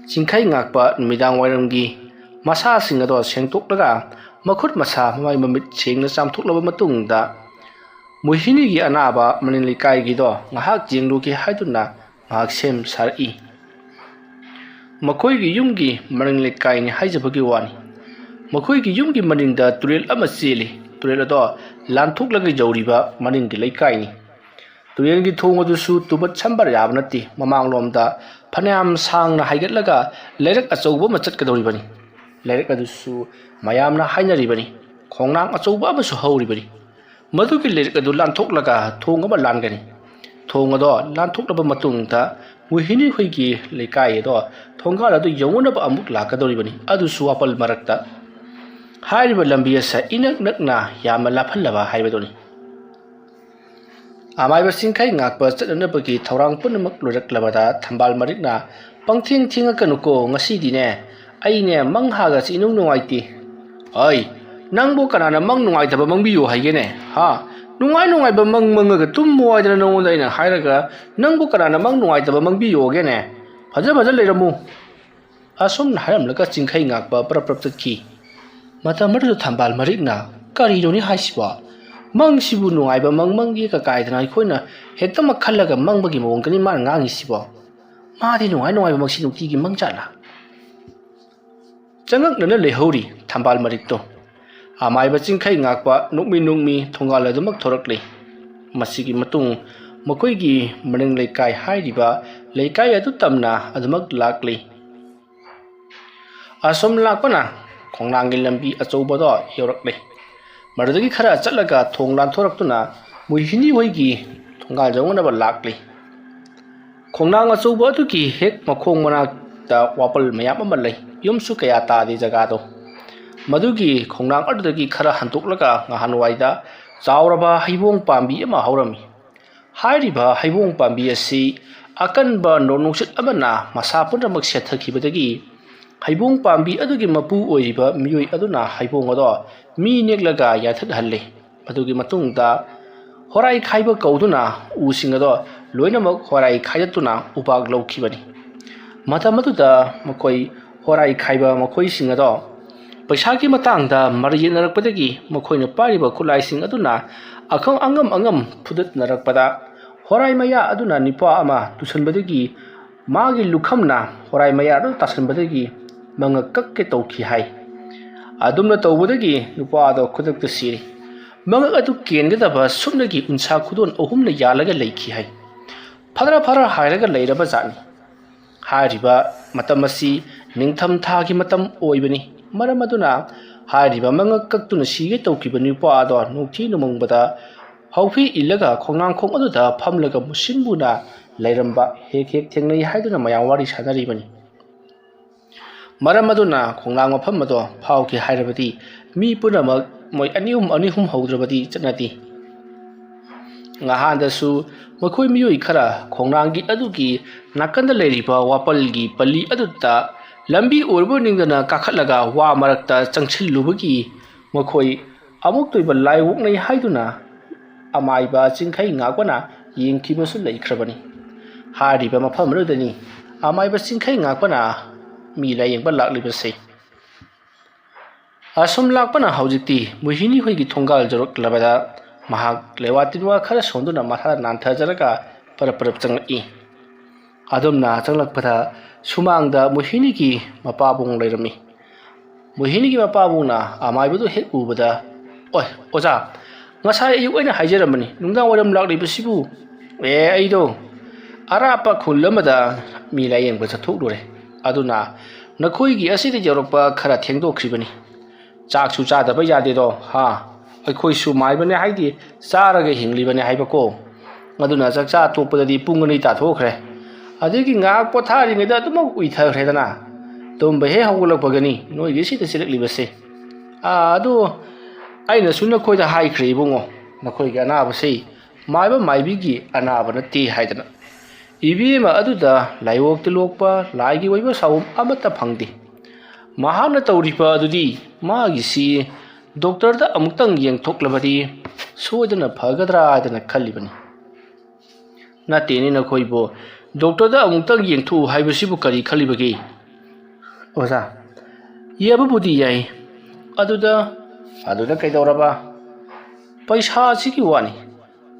ꯆꯤꯡꯈꯩ ꯉꯥꯛꯄ ꯅꯨꯃꯤꯗꯥꯡ ꯋꯥꯏꯔꯝꯒꯤ ꯃꯁꯥꯁꯤꯡ ꯑꯗꯣ ꯁꯦꯡꯗꯣꯛꯂꯒ ꯃꯈꯨꯠ ꯃꯁꯥ ꯃꯃꯥꯏ ꯃꯃꯤꯠ ꯁꯦꯡꯅ ꯆꯥꯝꯊꯣꯛꯂꯕ ꯃꯇꯨꯡꯗ ꯃꯣꯍꯤꯅꯤꯒꯤ ꯑꯅꯥꯕ ꯃꯅꯤꯡ ꯂꯩꯀꯥꯏꯒꯤꯗꯣ ꯉꯥꯏꯍꯥꯛ ꯌꯦꯡꯂꯨꯒꯦ ꯍꯥꯏꯗꯨꯅ ꯉꯥꯏꯍꯥꯛ ꯁꯦꯝ ꯁꯥꯔꯛꯏ꯫ ꯃꯈꯣꯏꯒꯤ ꯌꯨꯝꯒꯤ ꯃꯅꯤꯡ ꯂꯩꯀꯥꯏꯅꯤ ꯍꯥꯏꯖꯕꯒꯤ ꯋꯥꯅꯤ꯫ ꯃꯈꯣꯏꯒꯤ ꯌꯨꯝꯒꯤ ꯃꯅꯤꯡꯗ ꯇꯨꯔꯦꯜ ꯑꯃ ꯆꯦꯜꯂꯤ꯫ ꯇꯨꯔꯦꯜ ꯑꯗꯣ ꯂꯥꯟꯊꯣꯛꯂꯒ ꯌꯧꯔꯤꯕ ꯃꯅꯤꯡꯒꯤ ꯂꯩꯀꯥꯏꯅꯤ꯫ ꯇꯨꯔꯦꯜꯒꯤ ꯊꯣꯡ ꯑꯗꯨꯁꯨ ꯇꯨꯕꯠ ꯁꯝꯕꯔ ꯌꯥꯕ ꯅꯠꯇꯦ꯫ ꯃꯃꯥꯡꯂꯣꯝꯗ ꯐꯅꯌꯥꯝ ꯁꯥꯡꯅ ꯍꯥꯏꯒꯠꯂꯒ ꯂꯩꯔꯛ ꯑꯆꯧꯕ ꯑꯃ ꯆꯠꯀꯗꯧꯔꯤꯕꯅꯤ꯫ ꯂꯩꯔꯛ ꯑꯗꯨꯁꯨ ꯃꯌꯥꯝꯅ ꯍꯥꯏꯅꯔꯤꯕꯅꯤ, ꯈꯣꯡꯅꯥꯡ ꯑꯆꯧꯕ ꯑꯃꯁꯨ ꯍꯧꯔꯤꯕꯅꯤ꯫ ꯃꯗꯨꯒꯤ ꯂꯩꯔꯛ ꯑꯗꯨ ꯂꯥꯟꯊꯣꯛꯂꯒ ꯊꯣꯡ ꯑꯃ ꯂꯥꯟꯒꯅꯤ꯫ ꯊꯣꯡ ꯑꯗꯣ ꯂꯥꯟꯊꯣꯛꯂꯕ ꯃꯇꯨꯡꯗ ꯃꯣꯍꯤꯅꯤ ꯍꯣꯏꯒꯤ ꯂꯩꯀꯥꯏ ꯑꯗꯣ ꯊꯣꯡꯒꯥꯜ ꯑꯗꯨ ꯌꯧꯅꯅꯕ ꯑꯃꯨꯛ ꯂꯥꯛꯀꯗꯧꯔꯤꯕꯅꯤ, ꯑꯗꯨꯁꯨ ꯋꯥꯄꯜ ꯃꯔꯛꯇ꯫ ꯍꯥꯏꯔꯤꯕ ꯂꯝꯕꯤ ꯑꯁꯤ ꯏꯅꯛ ꯅꯛꯅ ꯌꯥꯝꯅ ꯂꯥꯞꯍꯜꯂꯕ ꯍꯥꯏꯕꯗꯨꯅꯤ꯫ ꯑꯃꯥꯏꯕ ꯆꯤꯡꯈꯩ ꯉꯥꯛꯄ ꯆꯠꯅꯅꯕꯒꯤ ꯊꯧꯔꯥꯡ ꯄꯨꯝꯅꯃꯛ ꯂꯣꯏꯔꯛꯂꯕꯗ ꯊꯝꯕꯥꯜ ꯃꯔꯤꯛꯅ "ꯄꯪꯊꯦꯡ ꯊꯦꯡꯉꯛꯀꯅꯨꯀꯣ, ꯉꯁꯤꯗꯤꯅꯦ ꯑꯩꯅꯦ ꯃꯪ ꯍꯥꯒꯁꯤ ꯏꯅꯨꯡ ꯅꯨꯡꯉꯥꯏꯇꯦ꯫" "ꯑꯩ, ꯅꯪꯕꯨ ꯀꯅꯥꯅ ꯃꯪ ꯅꯨꯡꯉꯥꯏꯇꯕ ꯃꯪꯕꯤꯌꯨ ꯍꯥꯏꯒꯦꯅꯦ? ꯍꯥ? "ꯅꯨꯡꯉꯥꯏ ꯅꯨꯡꯉꯥꯏꯕ ꯃꯪ ꯃꯪꯉꯒ ꯇꯨꯝꯃꯨ ꯍꯥꯏꯗꯅ ꯅꯉꯣꯟꯗ ꯑꯩꯅ ꯍꯥꯏꯔꯒ, ꯅꯪꯕꯨ ꯀꯅꯥꯅ ꯃꯪ ꯅꯨꯡꯉꯥꯏꯇꯕ ꯃꯪꯕꯤꯌꯣꯒꯦꯅꯦ? ꯐꯖ ꯐꯖ ꯂꯩꯔꯝꯃꯨ"꯫ ꯑꯁꯨꯝꯅ ꯍꯥꯏꯔꯝꯂꯒ ꯆꯤꯡꯈꯩ ꯉꯥꯛꯄ ꯄ꯭ꯔꯞ ꯄ꯭ꯔꯞ ꯆꯠꯈꯤ꯫ ꯃꯇꯝ ꯑꯗꯨꯗ ꯊꯝꯕꯥꯜ ꯃꯔꯤꯛꯅ, "ꯀꯔꯤꯅꯣꯅꯦ ꯍꯥꯏꯁꯤꯕꯣ? ꯃꯪꯁꯤꯕꯨ ꯅꯨꯡꯉꯥꯏꯕ ꯃꯪ ꯃꯪꯒꯦ ꯀꯀꯥꯏꯗꯅ ꯑꯩꯈꯣꯏꯅ ꯍꯦꯛꯇꯃꯛ ꯈꯜꯂꯒ ꯃꯪꯕꯒꯤ ꯃꯑꯣꯡꯗꯅꯤ ꯃꯥꯅ ꯉꯥꯡꯉꯤꯁꯤꯕꯣ꯫ ꯃꯥꯗꯤ ꯅꯨꯡꯉꯥꯏ ꯅꯨꯡꯉꯥꯏꯕ ꯃꯪꯁꯤ ꯅꯨꯡꯇꯤꯒꯤ ꯃꯪꯖꯥꯠꯂꯥ?" ꯆꯉꯛꯅꯅ ꯂꯩꯍꯧꯔꯤ ꯊꯝꯕꯥꯜ ꯃꯔꯤꯛꯇꯣ꯫ ꯑꯃꯥꯏꯕ ꯆꯤꯡꯈꯩ ꯉꯥꯛꯄ ꯅꯣꯛꯃꯤ ꯅꯣꯛꯃꯤ ꯊꯣꯡꯒꯥꯜ ꯑꯗꯨꯃꯛ ꯊꯣꯔꯛꯂꯤ꯫ ꯃꯁꯤꯒꯤ ꯃꯇꯨꯡ ꯃꯈꯣꯏꯒꯤ ꯃꯅꯤꯡ ꯂꯩꯀꯥꯏ ꯍꯥꯏꯔꯤꯕ ꯂꯩꯀꯥꯏ ꯑꯗꯨ ꯇꯝꯅ ꯑꯗꯨꯃꯛ ꯂꯥꯛꯂꯤ꯫ ꯑꯁꯨꯝ ꯂꯥꯛꯄꯅ ꯈꯣꯡꯅꯥꯡꯒꯤ ꯂꯝꯕꯤ ꯑꯆꯧꯕꯗꯣ ꯌꯧꯔꯛꯂꯤ꯫ ꯃꯗꯨꯗꯒꯤ ꯈꯔ ꯆꯠꯂꯒ ꯊꯣꯡ ꯂꯥꯟꯊꯣꯔꯛꯇꯨꯅ ꯃꯣꯏꯍꯤꯅꯤ ꯍꯣꯏꯒꯤ ꯊꯣꯡꯒꯥꯜ ꯌꯧꯅꯅꯕ ꯂꯥꯛꯂꯤ꯫ ꯈꯣꯡꯅꯥꯡ ꯑꯆꯧꯕ ꯑꯗꯨꯒꯤ ꯍꯦꯛ ꯃꯈꯣꯡ ꯃꯅꯥꯛꯇ ꯋꯥꯄꯜ ꯃꯌꯥꯝ ꯑꯃ ꯂꯩ꯫ ꯌꯨꯝꯁꯨ ꯀꯌꯥ ꯇꯥꯗꯦ ꯖꯒꯥꯗꯣ꯫ ꯃꯗꯨꯒꯤ ꯈꯣꯡꯅꯥꯡ ꯑꯗꯨꯗꯒꯤ ꯈꯔ ꯍꯟꯗꯣꯛꯂꯒ ꯉꯍꯥꯟꯋꯥꯏꯗ ꯆꯥꯎꯔꯕ ꯍꯩꯕꯣꯡ ꯄꯥꯝꯕꯤ ꯑꯃ ꯍꯧꯔꯝꯃꯤ꯫ ꯍꯥꯏꯔꯤꯕ ꯍꯩꯕꯣꯡ ꯄꯥꯝꯕꯤ ꯑꯁꯤ ꯑꯀꯟꯕ ꯅꯣꯡꯅꯨꯡꯁꯤꯠ ꯑꯃꯅ ꯃꯁꯥ ꯄꯨꯝꯅꯃꯛ ꯁꯦꯠꯊꯈꯤꯕꯗꯒꯤ ꯍꯩꯕꯣꯡ ꯄꯥꯝꯕꯤ ꯑꯗꯨꯒꯤ ꯃꯄꯨ ꯑꯣꯏꯔꯤꯕ ꯃꯤꯑꯣꯏ ꯑꯗꯨꯅ ꯍꯩꯕꯣꯡ ꯑꯗꯣ ꯃꯤ ꯅꯦꯛꯂꯒ ꯌꯥꯟꯊꯠꯍꯜꯂꯤ꯫ ꯃꯗꯨꯒꯤ ꯃꯇꯨꯡꯗ ꯍꯣꯔꯥꯏ ꯈꯥꯏꯕ ꯀꯧꯗꯨꯅ ꯎꯁꯤꯡ ꯑꯗꯣ ꯂꯣꯏꯅꯃꯛ ꯍꯣꯔꯥꯏ ꯈꯥꯏꯗꯠꯇꯨꯅ ꯎꯄꯥꯛ ꯂꯧꯈꯤꯕꯅꯤ꯫ ꯃꯇꯝ ꯑꯗꯨꯗ ꯃꯈꯣꯏ ꯍꯣꯔꯥꯏ ꯈꯥꯏꯕ ꯃꯈꯣꯏꯁꯤꯡ ꯑꯗꯣ ꯄꯩꯁꯥꯒꯤ ꯃꯇꯥꯡꯗ ꯃꯔꯩ ꯌꯦꯠꯅꯔꯛꯄꯗꯒꯤ ꯃꯈꯣꯏꯅ ꯄꯥꯏꯔꯤꯕ ꯈꯨꯠꯂꯥꯏꯁꯤꯡ ꯑꯗꯨꯅ ꯑꯈꯪ ꯑꯉꯝ ꯑꯉꯝ ꯐꯨꯗꯠꯅꯔꯛꯄꯗ ꯍꯣꯔꯥꯏ ꯃꯌꯥ ꯑꯗꯨꯅ ꯅꯨꯄꯥ ꯑꯃ ꯇꯨꯁꯟꯕꯗꯒꯤ ꯃꯥꯒꯤ ꯂꯨꯈꯝꯅ ꯍꯣꯔꯥꯏ ꯃꯌꯥ ꯑꯗꯨ ꯇꯥꯁꯟꯕꯗꯒꯤ ꯃꯉꯛ ꯀꯛꯀꯦ ꯇꯧꯈꯤ ꯍꯥꯏ꯫ ꯑꯗꯨꯝꯅ ꯇꯧꯕꯗꯒꯤ ꯅꯨꯄꯥ ꯑꯗꯣ ꯈꯨꯗꯛꯇ ꯁꯤꯔꯤ꯫ ꯃꯉꯛ ꯑꯗꯨ ꯀꯦꯟꯒꯗꯕ ꯁꯨꯞꯅꯒꯤ ꯎꯟꯁꯥ ꯈꯨꯗꯣꯟ ꯑꯍꯨꯝꯅ ꯌꯥꯜꯂꯒ ꯂꯩꯈꯤ ꯍꯥꯏ꯫ ꯐꯔ ꯐꯔ ꯍꯥꯏꯔꯒ ꯂꯩꯔꯕ ꯖꯥꯠꯅꯤ꯫ ꯍꯥꯏꯔꯤꯕ ꯃꯇꯝ ꯑꯁꯤ ꯅꯤꯡꯊꯝ ꯊꯥꯒꯤ ꯃꯇꯝ ꯑꯣꯏꯕꯅꯤ꯫ ꯃꯔꯝ ꯑꯗꯨꯅ ꯍꯥꯏꯔꯤꯕ ꯃꯉꯛ ꯀꯛꯇꯨꯅ ꯁꯤꯒꯦ ꯇꯧꯈꯤꯕ ꯅꯨꯄꯥ ꯑꯗꯣ ꯅꯣꯡꯊꯤ ꯅꯣꯡꯃꯪꯕꯗ ꯍꯥꯎꯐꯤ ꯏꯜꯂꯒ ꯈꯣꯡꯅꯥꯡꯈꯣꯡ ꯑꯗꯨꯗ ꯐꯝꯂꯒ ꯃꯨꯁꯤꯟ ꯃꯨꯅ ꯂꯩꯔꯝꯕ ꯍꯦꯛ ꯍꯦꯛ ꯊꯦꯡꯅꯩ ꯍꯥꯏꯗꯨꯅ ꯃꯌꯥꯝ ꯋꯥꯔꯤ ꯁꯥꯅꯔꯤꯕꯅꯤ꯫ ꯃꯔꯝ ꯑꯗꯨꯅ ꯈꯣꯡꯅꯥꯡ ꯃꯐꯝ ꯑꯗꯣ ꯐꯥꯎꯒꯦ ꯍꯥꯏꯔꯕꯗꯤ ꯃꯤ ꯄꯨꯝꯅꯃꯛ ꯃꯣꯏ ꯑꯅꯤ ꯑꯍꯨꯝ, ꯑꯅꯤ ꯑꯍꯨꯝ ꯍꯧꯗ꯭ꯔꯕꯗꯤ ꯆꯠꯅꯗꯦ꯫ ꯉꯍꯥꯟꯗꯁꯨ ꯃꯈꯣꯏ ꯃꯤꯑꯣꯏ ꯈꯔ ꯈꯣꯡꯅꯥꯡꯒꯤ ꯑꯗꯨꯒꯤ ꯅꯥꯀꯟꯗ ꯂꯩꯔꯤꯕ ꯋꯥꯄꯜꯒꯤ ꯄꯜꯂꯤ ꯑꯗꯨꯗ ꯂꯝꯕꯤ ꯑꯣꯏꯔꯕꯣꯏ ꯅꯤꯡꯗꯅ ꯀꯥꯈꯠꯂꯒ ꯋꯥ ꯃꯔꯛꯇ ꯆꯪꯁꯤꯜꯂꯨꯕꯒꯤ ꯃꯈꯣꯏ ꯑꯃꯨꯛꯇꯣꯏꯕ ꯂꯥꯏ ꯑꯣꯛꯅꯩ ꯍꯥꯏꯗꯨꯅ ꯑꯃꯥꯏꯕ ꯆꯤꯡꯈꯩ ꯉꯥꯛꯄꯅ ꯌꯦꯡꯈꯤꯕꯁꯨ ꯂꯩꯈ꯭ꯔꯕꯅꯤ꯫ ꯍꯥꯏꯔꯤꯕ ꯃꯐꯝ ꯑꯗꯨꯗꯅꯤ ꯑꯃꯥꯏꯕ ꯆꯤꯡꯈꯩ ꯉꯥꯛꯄꯅ ꯃꯤ ꯂꯥꯌꯦꯡꯕ ꯂꯥꯛꯂꯤꯕꯁꯦ꯫ ꯑꯁꯨꯝ ꯂꯥꯛꯄꯅ ꯍꯧꯖꯤꯛꯇꯤ ꯃꯣꯍꯤꯅꯤ ꯍꯣꯏꯒꯤ ꯊꯣꯡꯒꯥꯜ ꯌꯧꯔꯛꯂꯕꯗ ꯃꯍꯥꯛ ꯂꯩꯋꯥ ꯇꯤꯟꯋꯥ ꯈꯔ ꯁꯣꯟꯗꯨꯅ ꯃꯁꯥ ꯅꯥꯟꯊꯖꯔꯒ ꯄꯔꯞ ꯄꯔꯞ ꯆꯪꯂꯛꯏ꯫ ꯑꯗꯨꯝꯅ ꯆꯪꯂꯛꯄꯗ ꯁꯨꯃꯥꯡꯗ ꯃꯣꯍꯤꯅꯤꯒꯤ ꯃꯄꯥꯕꯨꯡ ꯂꯩꯔꯝꯃꯤ꯫ ꯃꯣꯍꯤꯅꯤꯒꯤ ꯃꯄꯥꯕꯨꯡꯅ ꯑꯃꯥꯏꯕꯗꯨ ꯍꯦꯛ ꯎꯕꯗ, "ꯑꯣꯏ, ꯑꯣꯖꯥ, ꯉꯁꯥꯏ ꯑꯌꯨꯛ ꯑꯩꯅ ꯍꯥꯏꯖꯔꯝꯕꯅꯤ, ꯅꯨꯡꯗꯥꯡ ꯋꯥꯏꯔꯝ ꯂꯥꯛꯂꯤꯕꯁꯤꯕꯨ?" "ꯑꯦ, ꯑꯩꯗꯣ ꯑꯔꯥꯞꯄ ꯈꯨꯜ ꯑꯃꯗ ꯃꯤ ꯂꯥꯌꯦꯡꯕ ꯆꯠꯊꯣꯛꯂꯨꯔꯦ꯫ ꯑꯗꯨꯅ ꯅꯈꯣꯏꯒꯤ ꯑꯁꯤꯗ ꯌꯧꯔꯛꯄ ꯈꯔ ꯊꯦꯡꯗꯣꯛꯈ꯭ꯔꯤꯕꯅꯤ꯫ ꯆꯥꯛꯁꯨ ꯆꯥꯗꯕ ꯌꯥꯗꯦꯗꯣ, ꯍꯥ? ꯑꯩꯈꯣꯏꯁꯨ ꯃꯥꯏꯕꯅꯦ ꯍꯥꯏꯗꯤ ꯆꯥꯔꯒ ꯍꯤꯡꯂꯤꯕꯅꯦ ꯍꯥꯏꯕꯀꯣ꯫ ꯑꯗꯨꯅ ꯆꯥꯛꯆꯥ ꯇꯣꯛꯄꯗꯗꯤ ꯄꯨꯡ ꯑꯅꯤ ꯇꯥꯊꯣꯛꯈ꯭ꯔꯦ꯫ ꯑꯗꯨꯒꯤ ꯉꯥꯏꯍꯥꯛ ꯄꯣꯊꯥꯔꯤꯉꯩꯗ ꯑꯗꯨꯃꯛ ꯎꯏꯊꯈ꯭ꯔꯦꯗꯅ꯫ ꯇꯨꯝꯕ ꯍꯦꯛ ꯍꯧꯒꯠꯂꯛꯄꯒꯅꯤ ꯅꯣꯏꯒꯤ ꯁꯤꯗ ꯆꯦꯜꯂꯛꯂꯤꯕꯁꯦ꯫ ꯑꯥ, ꯑꯗꯨ ꯑꯩꯅꯁꯨ ꯅꯈꯣꯏꯗ ꯍꯥꯏꯈ꯭ꯔꯦ ꯏꯕꯨꯡꯉꯣ, ꯅꯈꯣꯏꯒꯤ ꯑꯅꯥꯕꯁꯤ ꯃꯥꯏꯕ ꯃꯥꯏꯕꯤꯒꯤ ꯑꯅꯥꯕ ꯅꯠꯇꯦ ꯍꯥꯏꯗꯅ꯫ ꯏꯕꯦꯝꯃ ꯑꯗꯨꯗ ꯂꯥꯏꯑꯣꯛ ꯇꯤꯜꯂꯣꯛꯄ ꯂꯥꯏꯒꯤ ꯑꯣꯏꯕ ꯁꯥꯎꯝ ꯑꯃꯠꯇ ꯐꯪꯗꯦ꯫ ꯃꯍꯥꯛꯅ ꯇꯧꯔꯤꯕ ꯑꯗꯨꯗꯤ ꯃꯥꯒꯤꯁꯤ ꯗꯣꯛꯇꯔꯗ ꯑꯃꯨꯛꯇꯪ ꯌꯦꯡꯊꯣꯛꯂꯕꯗꯤ ꯁꯣꯏꯗꯅ ꯐꯒꯗ꯭ꯔꯥ ꯍꯥꯏꯗꯅ ꯈꯜꯂꯤꯕꯅꯤ꯫ ꯅꯠꯇꯦꯅꯦ ꯅꯈꯣꯏꯕꯨ, ꯗꯣꯛꯇꯔꯗ ꯑꯃꯨꯛꯇꯪ ꯌꯦꯡꯊꯣꯛꯎ ꯍꯥꯏꯕꯁꯤꯕꯨ ꯀꯔꯤ ꯈꯜꯂꯤꯕꯒꯦ? ꯑꯣꯖꯥ, ꯌꯦꯡꯕꯕꯨꯗꯤ ꯌꯥꯏ꯫ ꯑꯗꯨꯗ, ꯑꯗꯨꯗ ꯀꯩꯗꯧꯔꯕ? ꯄꯩꯁꯥꯁꯤꯒꯤ ꯋꯥꯅꯤ꯫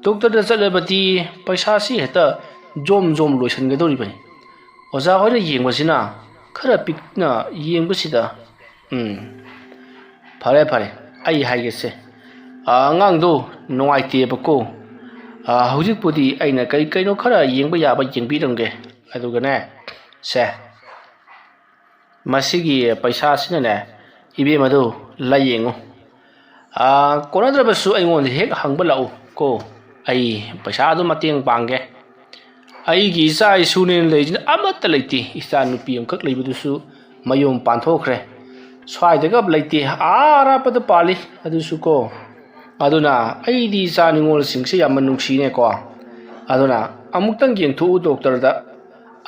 ꯗꯣꯛꯇꯔꯗ ꯆꯠꯂꯕꯗꯤ ꯄꯩꯁꯥꯁꯤ ꯍꯦꯛꯇ ꯖꯣꯝ ꯖꯣꯝ ꯂꯣꯏꯁꯤꯟꯒꯗꯧꯔꯤꯕꯅꯤ꯫ ꯑꯣꯖꯥ ꯍꯣꯏꯅ ꯌꯦꯡꯕꯁꯤꯅ ꯈꯔ ꯄꯤꯛꯅ ꯌꯦꯡꯕꯁꯤꯗ, ꯎꯝ, ꯐꯔꯦ, ꯐꯔꯦ, ꯑꯩ ꯍꯥꯏꯒꯦꯁꯦ꯫ ꯑꯥ, ꯑꯉꯥꯡꯗꯣ ꯅꯨꯡꯉꯥꯏꯇꯦꯕꯀꯣ꯫ ꯑꯥ, ꯍꯧꯖꯤꯛꯄꯨꯗꯤ ꯑꯩꯅ ꯀꯩ ꯀꯩꯅꯣ ꯈꯔ ꯌꯦꯡꯕ ꯌꯥꯕ ꯌꯦꯡꯕꯤꯔꯝꯒꯦ꯫ ꯑꯗꯨꯒꯅꯦ, ꯁꯦ, ꯃꯁꯤꯒꯤ ꯄꯩꯁꯥꯁꯤꯅꯅꯦ, ꯏꯕꯦꯝꯃꯗꯨ ꯂꯥꯌꯦꯡꯉꯨ꯫ ꯑꯥ, ꯀꯣꯟꯅꯗ꯭ꯔꯕꯁꯨ ꯑꯩꯉꯣꯟꯗ ꯍꯦꯛ ꯍꯪꯕ ꯂꯥꯛꯎ ꯀꯣ꯫ ꯑꯩ ꯄꯩꯁꯥ ꯑꯗꯨꯝ ꯃꯇꯦꯡ ꯄꯥꯡꯒꯦ꯫ ꯑꯩꯒꯤ ꯏꯆꯥ ꯏꯁꯨꯅꯦꯅ ꯂꯩꯔꯤꯁꯤꯅ ꯑꯃꯠꯇ ꯂꯩꯇꯦ꯫ ꯏꯆꯥ ꯅꯨꯄꯤ ꯑꯃꯈꯛ ꯂꯩꯕꯗꯨꯁꯨ ꯃꯌꯨꯝ ꯄꯥꯟꯊꯣꯛꯈ꯭ꯔꯦ꯫ ꯁ꯭ꯋꯥꯏꯗꯒ ꯂꯩꯇꯦ, ꯑꯥ ꯑꯔꯥꯞꯄꯗ ꯄꯥꯜꯂꯤ ꯑꯗꯨꯁꯨ ꯀꯣ꯫ ꯑꯗꯨꯅ ꯑꯩꯗꯤ ꯏꯆꯥ ꯅꯤꯉꯣꯜꯁꯤꯡꯁꯦ ꯌꯥꯝꯅ ꯅꯨꯡꯁꯤꯅꯦꯀꯣ꯫ ꯑꯗꯨꯅ ꯑꯃꯨꯛꯇꯪ ꯌꯦꯡꯊꯣꯛꯎ ꯗꯣꯛꯇꯔꯗ꯫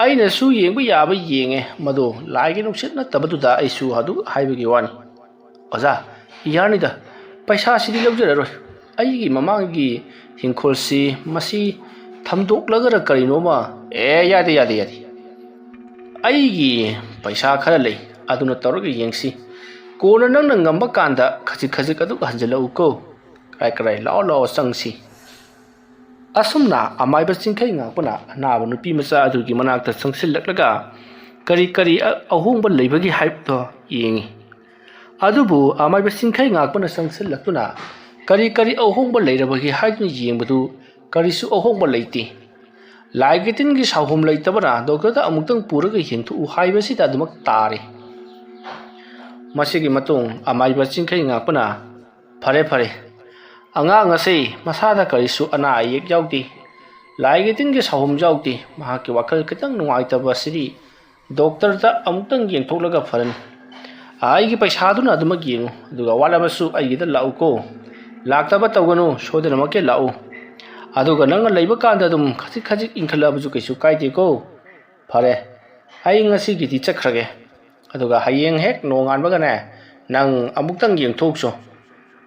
ꯑꯩꯅꯁꯨ ꯌꯦꯡꯕ ꯌꯥꯕ ꯌꯦꯡꯉꯦ, ꯃꯗꯨ ꯂꯥꯏꯒꯤ ꯅꯨꯡꯁꯤꯠ ꯅꯠꯇꯕꯗꯨꯗ ꯑꯩꯁꯨ ꯑꯗꯨ ꯍꯥꯏꯕꯒꯤ ꯋꯥꯅꯤ꯫ ꯑꯣꯖꯥ, ꯌꯥꯅꯤꯗ, ꯄꯩꯁꯥꯁꯤꯗꯤ ꯂꯧꯖꯔꯔꯣꯏ꯫ ꯑꯩꯒꯤ ꯃꯃꯥꯡꯒꯤ ꯍꯤꯡꯈꯣꯜꯁꯤ ꯃꯁꯤ ꯊꯝꯗꯣꯛꯂꯒꯔ ꯀꯔꯤꯅꯣꯃ꯫ ꯑꯦ, ꯌꯥꯗꯦ, ꯌꯥꯗꯦ, ꯌꯥꯗꯦ꯫ ꯑꯩꯒꯤ ꯄꯩꯁꯥ ꯈꯔ ꯂꯩ, ꯑꯗꯨꯅ ꯇꯧꯔꯒ ꯌꯦꯡꯁꯤ꯫ ꯀꯣꯟꯅ ꯅꯪꯅ ꯉꯝꯕ ꯀꯥꯟꯗ ꯈꯖꯤꯛ ꯈꯖꯤꯛ ꯑꯗꯨ ꯍꯟꯖꯤꯜꯂꯛꯎꯀꯣ꯫ ꯀꯔꯥꯏ ꯀꯔꯥꯏ, ꯂꯥꯛꯑꯣ, ꯂꯥꯛꯑꯣ, ꯆꯪꯁꯤ꯫ ꯑꯁꯨꯝꯅ ꯑꯃꯥꯏꯕ ꯆꯤꯡꯈꯩ ꯉꯥꯛꯄꯅ ꯑꯅꯥꯕ ꯅꯨꯄꯤ ꯃꯆꯥ ꯑꯗꯨꯒꯤ ꯃꯅꯥꯛꯇ ꯆꯪꯁꯤꯜꯂꯛꯂꯒ ꯀꯔꯤ ꯀꯔꯤ ꯑ-, ꯑꯍꯣꯡꯕ ꯂꯩꯕꯒꯦ ꯍꯥꯏꯕꯗꯣ ꯌꯦꯡꯉꯤ꯫ ꯑꯗꯨꯕꯨ ꯑꯃꯥꯏꯕ ꯆꯤꯡꯈꯩ ꯉꯥꯛꯄꯅ ꯆꯪꯁꯤꯜꯂꯛꯇꯨꯅ ꯀꯔꯤ ꯀꯔꯤ ꯑꯍꯣꯡꯕ ꯂꯩꯔꯕꯒꯦ ꯍꯥꯏꯗꯨꯅ ꯌꯦꯡꯕꯗꯨ ꯀꯔꯤꯁꯨ ꯑꯍꯣꯡꯕ ꯂꯩꯇꯦ꯫ ꯂꯥꯏꯒꯤ ꯇꯤꯟꯒꯤ ꯁꯥꯍꯣꯝ ꯂꯩꯇꯕꯅ ꯗꯣꯛꯇꯔꯗ ꯑꯃꯨꯛꯇꯪ ꯄꯨꯔꯒ ꯌꯦꯡꯊꯣꯛꯎ ꯍꯥꯏꯕꯁꯤꯗ ꯑꯗꯨꯃꯛ ꯇꯥꯔꯦ꯫ ꯃꯁꯤꯒꯤ ꯃꯇꯨꯡ ꯑꯃꯥꯏꯕ ꯆꯤꯡꯈꯩ ꯉꯥꯛꯄꯅ, "ꯐꯔꯦ, ꯐꯔꯦ, ꯑꯉꯥꯡ ꯑꯁꯤ ꯃꯁꯥꯗ ꯀꯔꯤꯁꯨ ꯑꯅꯥ ꯑꯌꯦꯛ ꯌꯥꯎꯗꯦ, ꯂꯥꯏꯒꯤ ꯇꯤꯟꯒꯤ ꯁꯥꯍꯣꯝ ꯌꯥꯎꯗꯦ, ꯃꯍꯥꯛꯀꯤ ꯋꯥꯈꯜ ꯈꯤꯇꯪ ꯅꯨꯡꯉꯥꯏꯇꯕ ꯑꯁꯤꯗꯤ ꯗꯣꯛꯇꯔꯗ ꯑꯃꯨꯛꯇꯪ ꯌꯦꯡꯊꯣꯛꯂꯒ ꯐꯔꯅꯤ꯫ ꯑꯩꯒꯤ ꯄꯩꯁꯥꯗꯨꯅ ꯑꯗꯨꯃꯛ ꯌꯦꯡꯉꯨ, ꯑꯗꯨꯒ ꯑꯋꯥꯠ ꯑꯃꯁꯨ ꯑꯩꯒꯤꯗ ꯂꯥꯛꯎꯀꯣ꯫ ꯂꯥꯛꯇꯕ ꯇꯧꯒꯅꯨ, ꯁꯣꯏꯗꯅꯃꯛꯀꯤ ꯂꯥꯛꯎ꯫ ꯑꯗꯨꯒ ꯅꯪꯅ ꯂꯩꯕ ꯀꯥꯟꯗ ꯑꯗꯨꯝ ꯈꯖꯤꯛ ꯈꯖꯤꯛ ꯏꯪꯈꯠꯂꯛꯑꯕꯁꯨ ꯀꯩꯁꯨ ꯀꯥꯏꯗꯦꯀꯣ꯫ ꯐꯔꯦ, ꯑꯩ ꯉꯁꯤꯒꯤꯗꯤ ꯆꯠꯈ꯭ꯔꯒꯦ꯫ ꯑꯗꯨꯒ ꯍꯌꯦꯡ ꯍꯦꯛ ꯅꯣꯡꯉꯥꯟꯕꯒꯅꯦ, ꯅꯪ ꯑꯃꯨꯛꯇꯪ ꯌꯦꯡꯊꯣꯛꯎꯆꯣ꯫